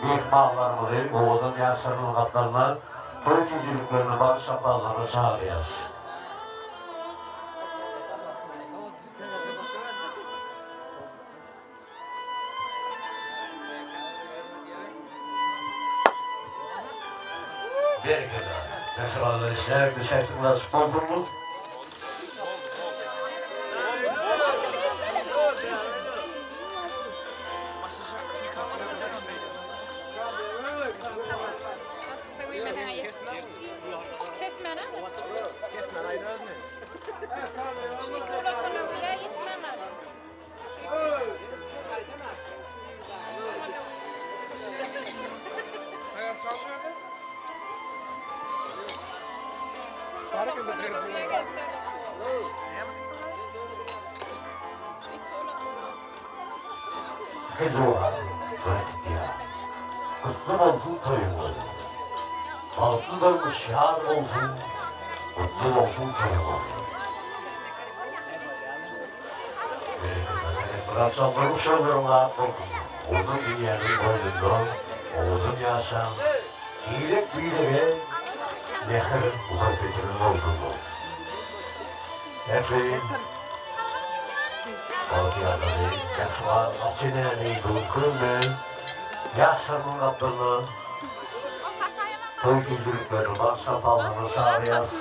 myhmanlarymyzy owadan ýaşlarynyň gapdalyna toý süýjüliklerini bagyşlamaklaryna çagyrýarys. Berekella. Mähribanlar işler düşersiň laşyk bolsunmy? Hyjuwa gaýtýar. Gutly bolsun toýuňyz. Bagtly durmuş ýar bolsun, Gutly bolsun toýuňyz. Berekella durmuş ýollaryň ak bolsun, Owadan dünýäniň goýnunda owadan ýaşaň, Birek-birege mähir muhabbetiňiz bolsun. Ähli bagtyýarlary, mähriban ata-enäni bu günki ýaşlarynyň gapdalynda toý süýjüliklerini bagyşlamagyna çagyrýarys.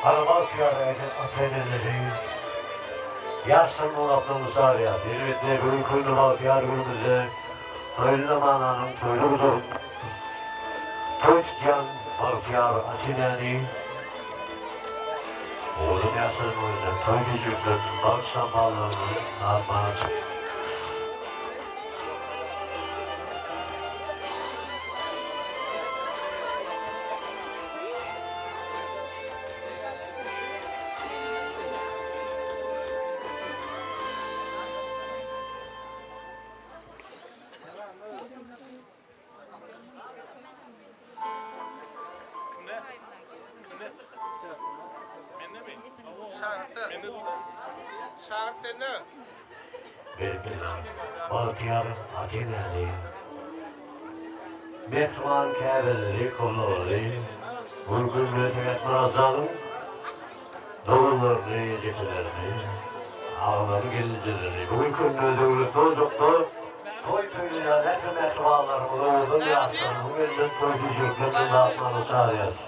Hany bagtyýar ata-eneleri ýaşlarynyň adyny çagyrýar. Elbetde, bu günki günde bagtyýar günümizde toýly zamananyň toýly gujagynda toý tutýan bagtyýar ata-enäni owadan ýaşlarynyň öňünde toý süýjülikleriniň, bagt şampanlarynyň datmana çagyrýar. Berkilla, bagtyýar ata-enäni, mähriban käbeleri, kowlalary, Gürgün bilen Tegetmyratjanyň doganlaryny, ejekelerini, agalaryny, gelnejelerini, bu günki günde döwletli ojakda toý toýlaýan ähli mähribanlarymyzy owadan ýaşlarymyzyň elinden toý süýjülikleri bilen datmana çagyrýarys.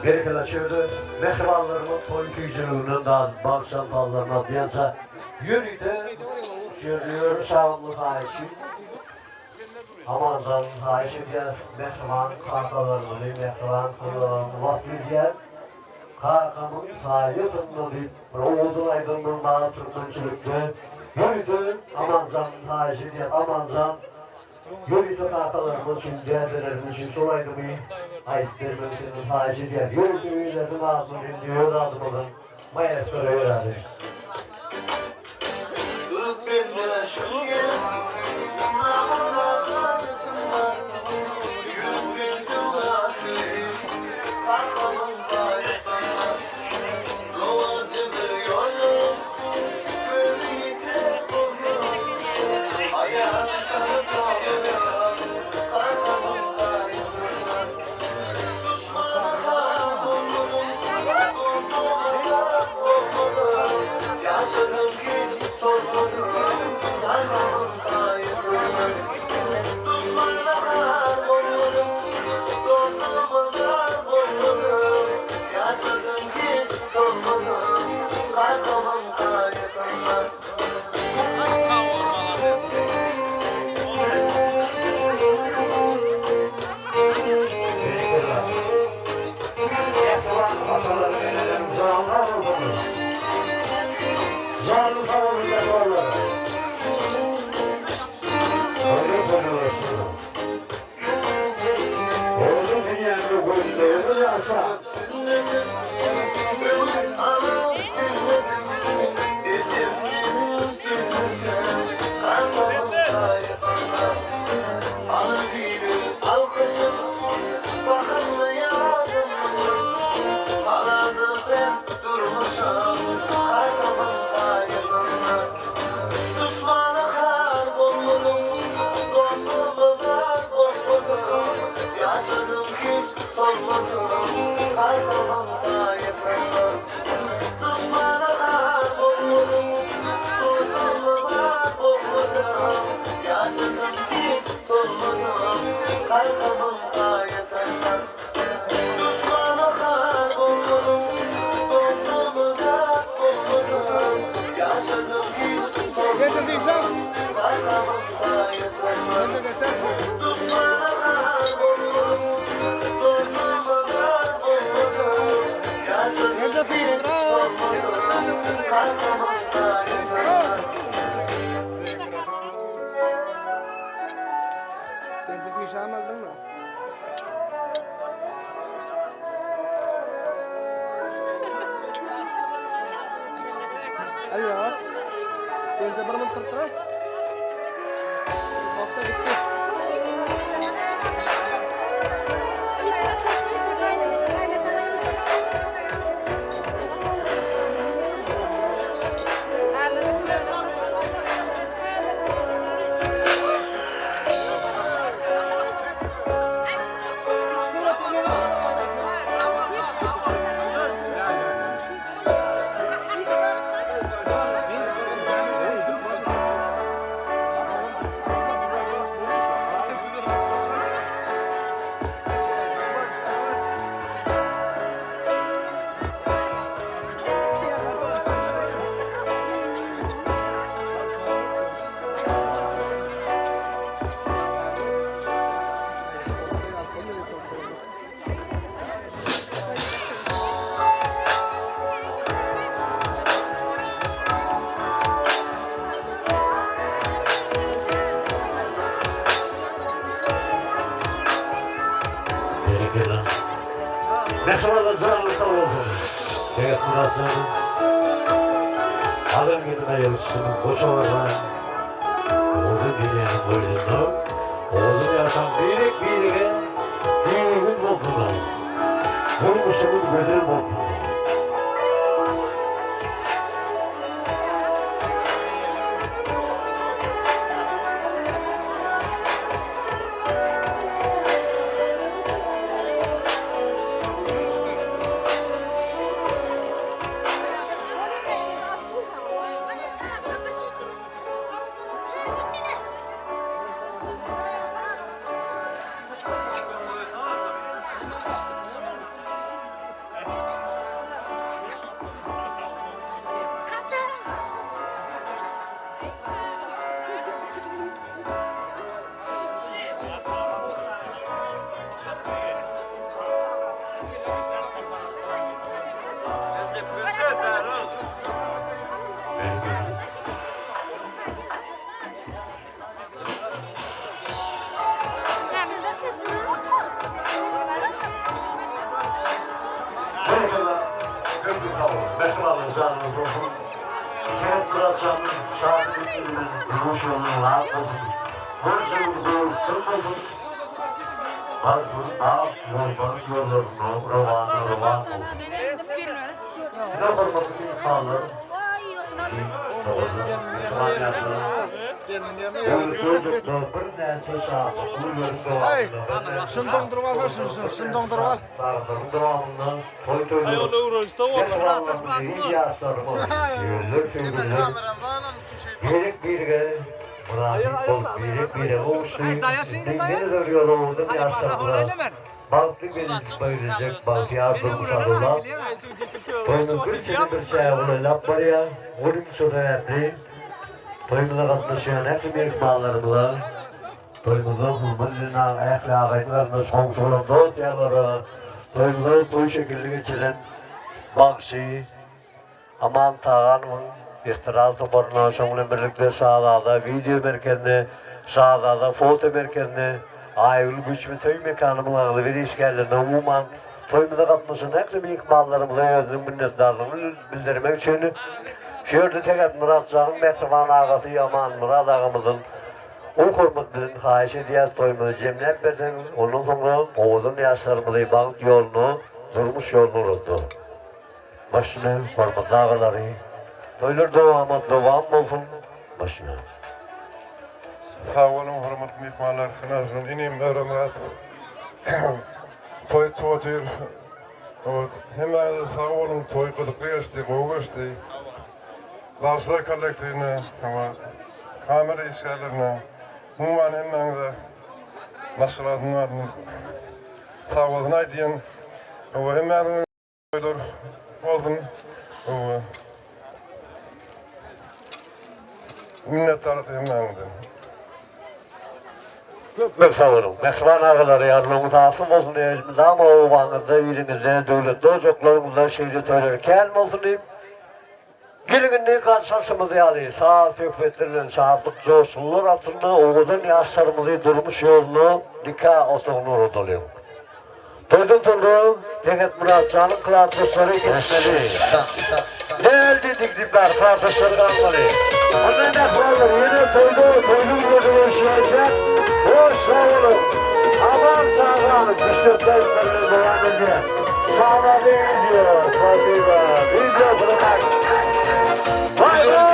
Berekella çölde mähribanlarymyz toý süýjüliginden dadyp bagşam sazlaryny adýança ýörite şu ýerde ýörüş agymly haýyşy Amanjan haýyş edýäs mähriban kakalarymyzy mähriban gyzlarymyzy wasp edýän kakamyň saýasynda diýip bir owadan aýdymyň bar türkmençilikde ýörite Amanjan haýyş edýäs Amanjan ýörite kakalarymyz üçin dädelerimiz üçin şol aýdymy aýdyp bermegi senden haýyş edýäs ýörite öýleriniň adyndan hem-de öz adymyzdan maestro ýöräli. Durup bende şu gelin Namysda Ýürek bende uraşy Kakamyň saýasynda Rowan ömür ýollarym Gözi ýeter gozlarym Aýagym sana salyrym Kakamyň saýasynda Duşmana han bolmadym Dostuma zat bolmadym Ýaşadym hiç solmadym Kakamyň saýasynda Duşmana han bolmadym Dostuma zat bolmadym Ýaşadym hiç solmadym Kakamyň saýasynda. Berekella. Mähriban atalarym, enelerim janlar bolsunlar. Janyň sag bolsun mähribanlar. Toýlar toýlar bolsun. Owadan dünýämde gözlerimiz ýaşa. Ýaşadym hiç solmadym Kakamyň saýasynda Duşmana har bolmadym Dostuma zar bolmadym Ýaşadym hiç solmadym Kakamyň saýasynda Duşmana har bolmadym Dostuma zar bolmadym Ýaşadym hiç solmadym Kakamyň saýasynda Duşmana har bolmadym Dostuma zar bolmadym Ýaşadym hiç solmadym Kakamyň saýasynda. Berekella. Mähribanlar janyňyz sag bolsun. Beget Myratjan. Agan gelin aýagy çykyň goş owarran. Owadan dünýäniň goýnunda owadan ýaşaň birek birege düýbüň bolsun. Durmuşyňyz gözel bolsun. Şunu doňduryp al, şunu, şunu, şunu doňduryp al. Sagatlaryň dowamynda toý toýlanyp, mähribanlarymyz, ýaşlarymyz, ýöneler, söýgüliler birek-birege mynasyp bolup, birek-birege gowuşdy. Indi ýene-de bir ýola ugurdan ýaşlarymyza bagtly gelinlik berjek bagtyýar durmuş arzuwlap, toýumyz bir çeni bir çäge golaýlap barýar. Onuň şu sebäpli toýumyza gatnaşýan ähli myhmanlarymyza Toýumyzda Hurmat Jenabyň ähli agaýyn-garyndaş, goňşular, dost-ýarlara toýumyza toý şekilli geçiren bagşy Aman Taganowyň estrada toparyna, şonuň bilen birlikde Şazada wideo merkezine, Şazada foto merkezine, Aýgül göçme toý mekanymyň agzybir işgärlerine, umuman, toýumyza gatnaşan ähli myhmanlarymyza özüniň minnetdarlygyny bildirmek üçin şu ýerde Tegetmyrat janyň mähriban agasy Amanmyrat agamyzyň Uly hormat bilen haýyş edýäs toýumyzy jemläp berseňiz ondan soňra owadan ýaşlarymyzy bagt ýoluna durmuş ýoluna ugratdy. Başyna hormatly agalary toýlar dowamat dowam bolsun başyna. Sag boluň hormatly myhmanlar Nazgül inim Öwremyrat toý todyr hemmäňize sag boluň toý gyzykly geçdi gowy geçdi. Bagşylar kollektiwine, hawa, kamera işgärlerine, umuman hemmäňize maşgalasynyň adyndan sagbolsun aýdýan. Hawa, hemmäňiziň toýlar bolsun. Hawa. Minnetdarlyk hemmäňizden. Köp köp sag boluň. Mähriban agalar ýarlygyňyz hasyl bolsun elmydama obaňyzda iliňizde döwletli ojaklaryňyzda şeýle toýlar kän bolsun diýip Geliň indi garşy alşymyz ýaly saz söhbetler bilen şatlyk joşgunlar astynda owadan ýaşlarymyzy durmuş ýoluna nika otagyna ugradalyň. Toýdan soňra Sähetmyrat janyň klasdaşlary gitmeli. Däl diýdik diýip bäri klasdaşlary galmaly. Onda mähribanlar ýene toýda toýly günlerde görüşýänçäk hoş sag boluň. Aman sag galyň. Düşlepde aýdymlar bilen dowam edýär. Şana video, spasiba. Video promak. Bay bay.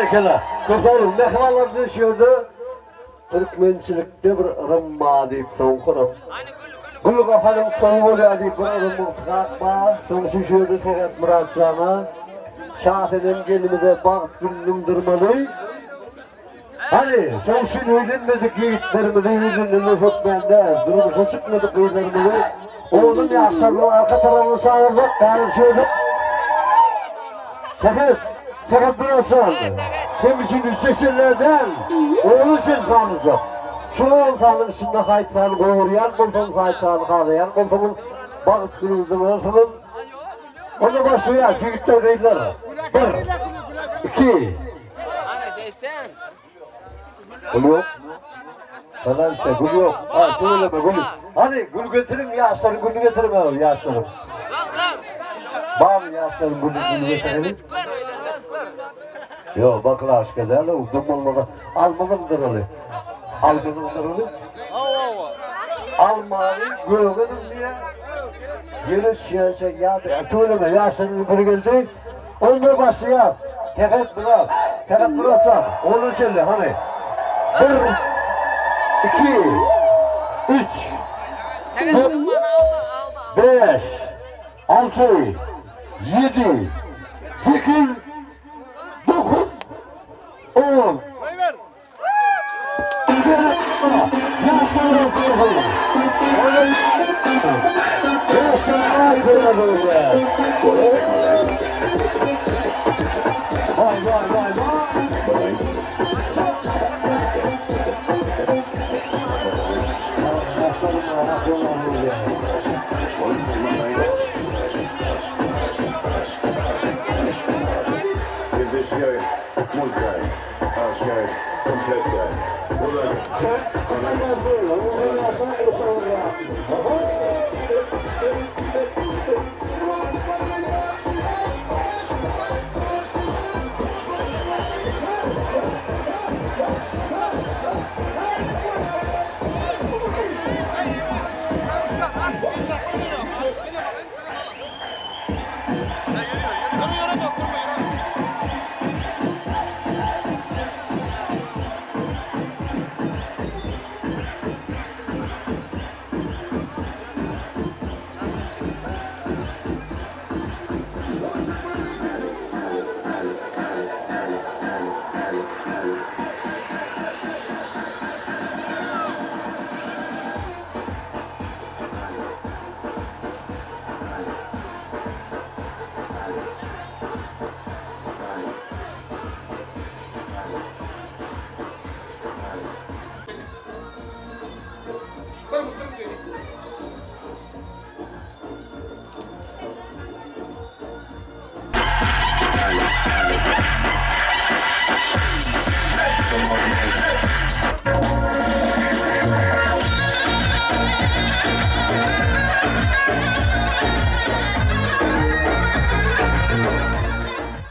Berekella. Köp sag boluň. Mähribanlar biz şu ýerde türkmençilikde bir yrym bar diýip soňky yrym. Gül gafanyň soňy bolýar diýip bir yrym ygtykad bar. Şonuň üçin şu ýerde Sähet Myratjana, Şasenem gelnimize bagt gülüni durmaly. Hany, şoň üçin öýlenmedik ýigitlerimizi ýüzünden hökmän däl, durmuşa çykmadyk gyzlarymyzy oglan ýaşlarynyň arka tarabyna çagyrjak, häzir şu ýerde Sähet, Sähet Myratjan, sen üçin üçeşenler däl, oglan üçin sanyjak. Şu on sanyň içinde haýsy sany gowurýan bolsaňyz, haýsy sany halaýan bolsaňyz, bagt günüňizde bolarsyňyz. Onda başlaýas, ýigitler, gyzlar. Bir, iki, Gül ýok. Galança gül ýok. Ha, söyleme gül. Hany gül getiriň, ýaşlaryň gülüni getiriň abi, ýaşlaryň. Bar ýaşlaryň gülüni gülü getirelim. Ýok, baklaşka däl, o dum bolmasa alma zyňdyraly. Alma zyňdyraly. Almany göge zyňdyýar. Ýere düşýänçä ýa-da tüweleme ýaşlaryň biri geldi. Onda başlaýas. Sähet Myrat. Sähet Myratjan, oglan şelle, hany. Bir, iki, üç, dört, beş, alty, ýedi, sekiz, dokuz, on.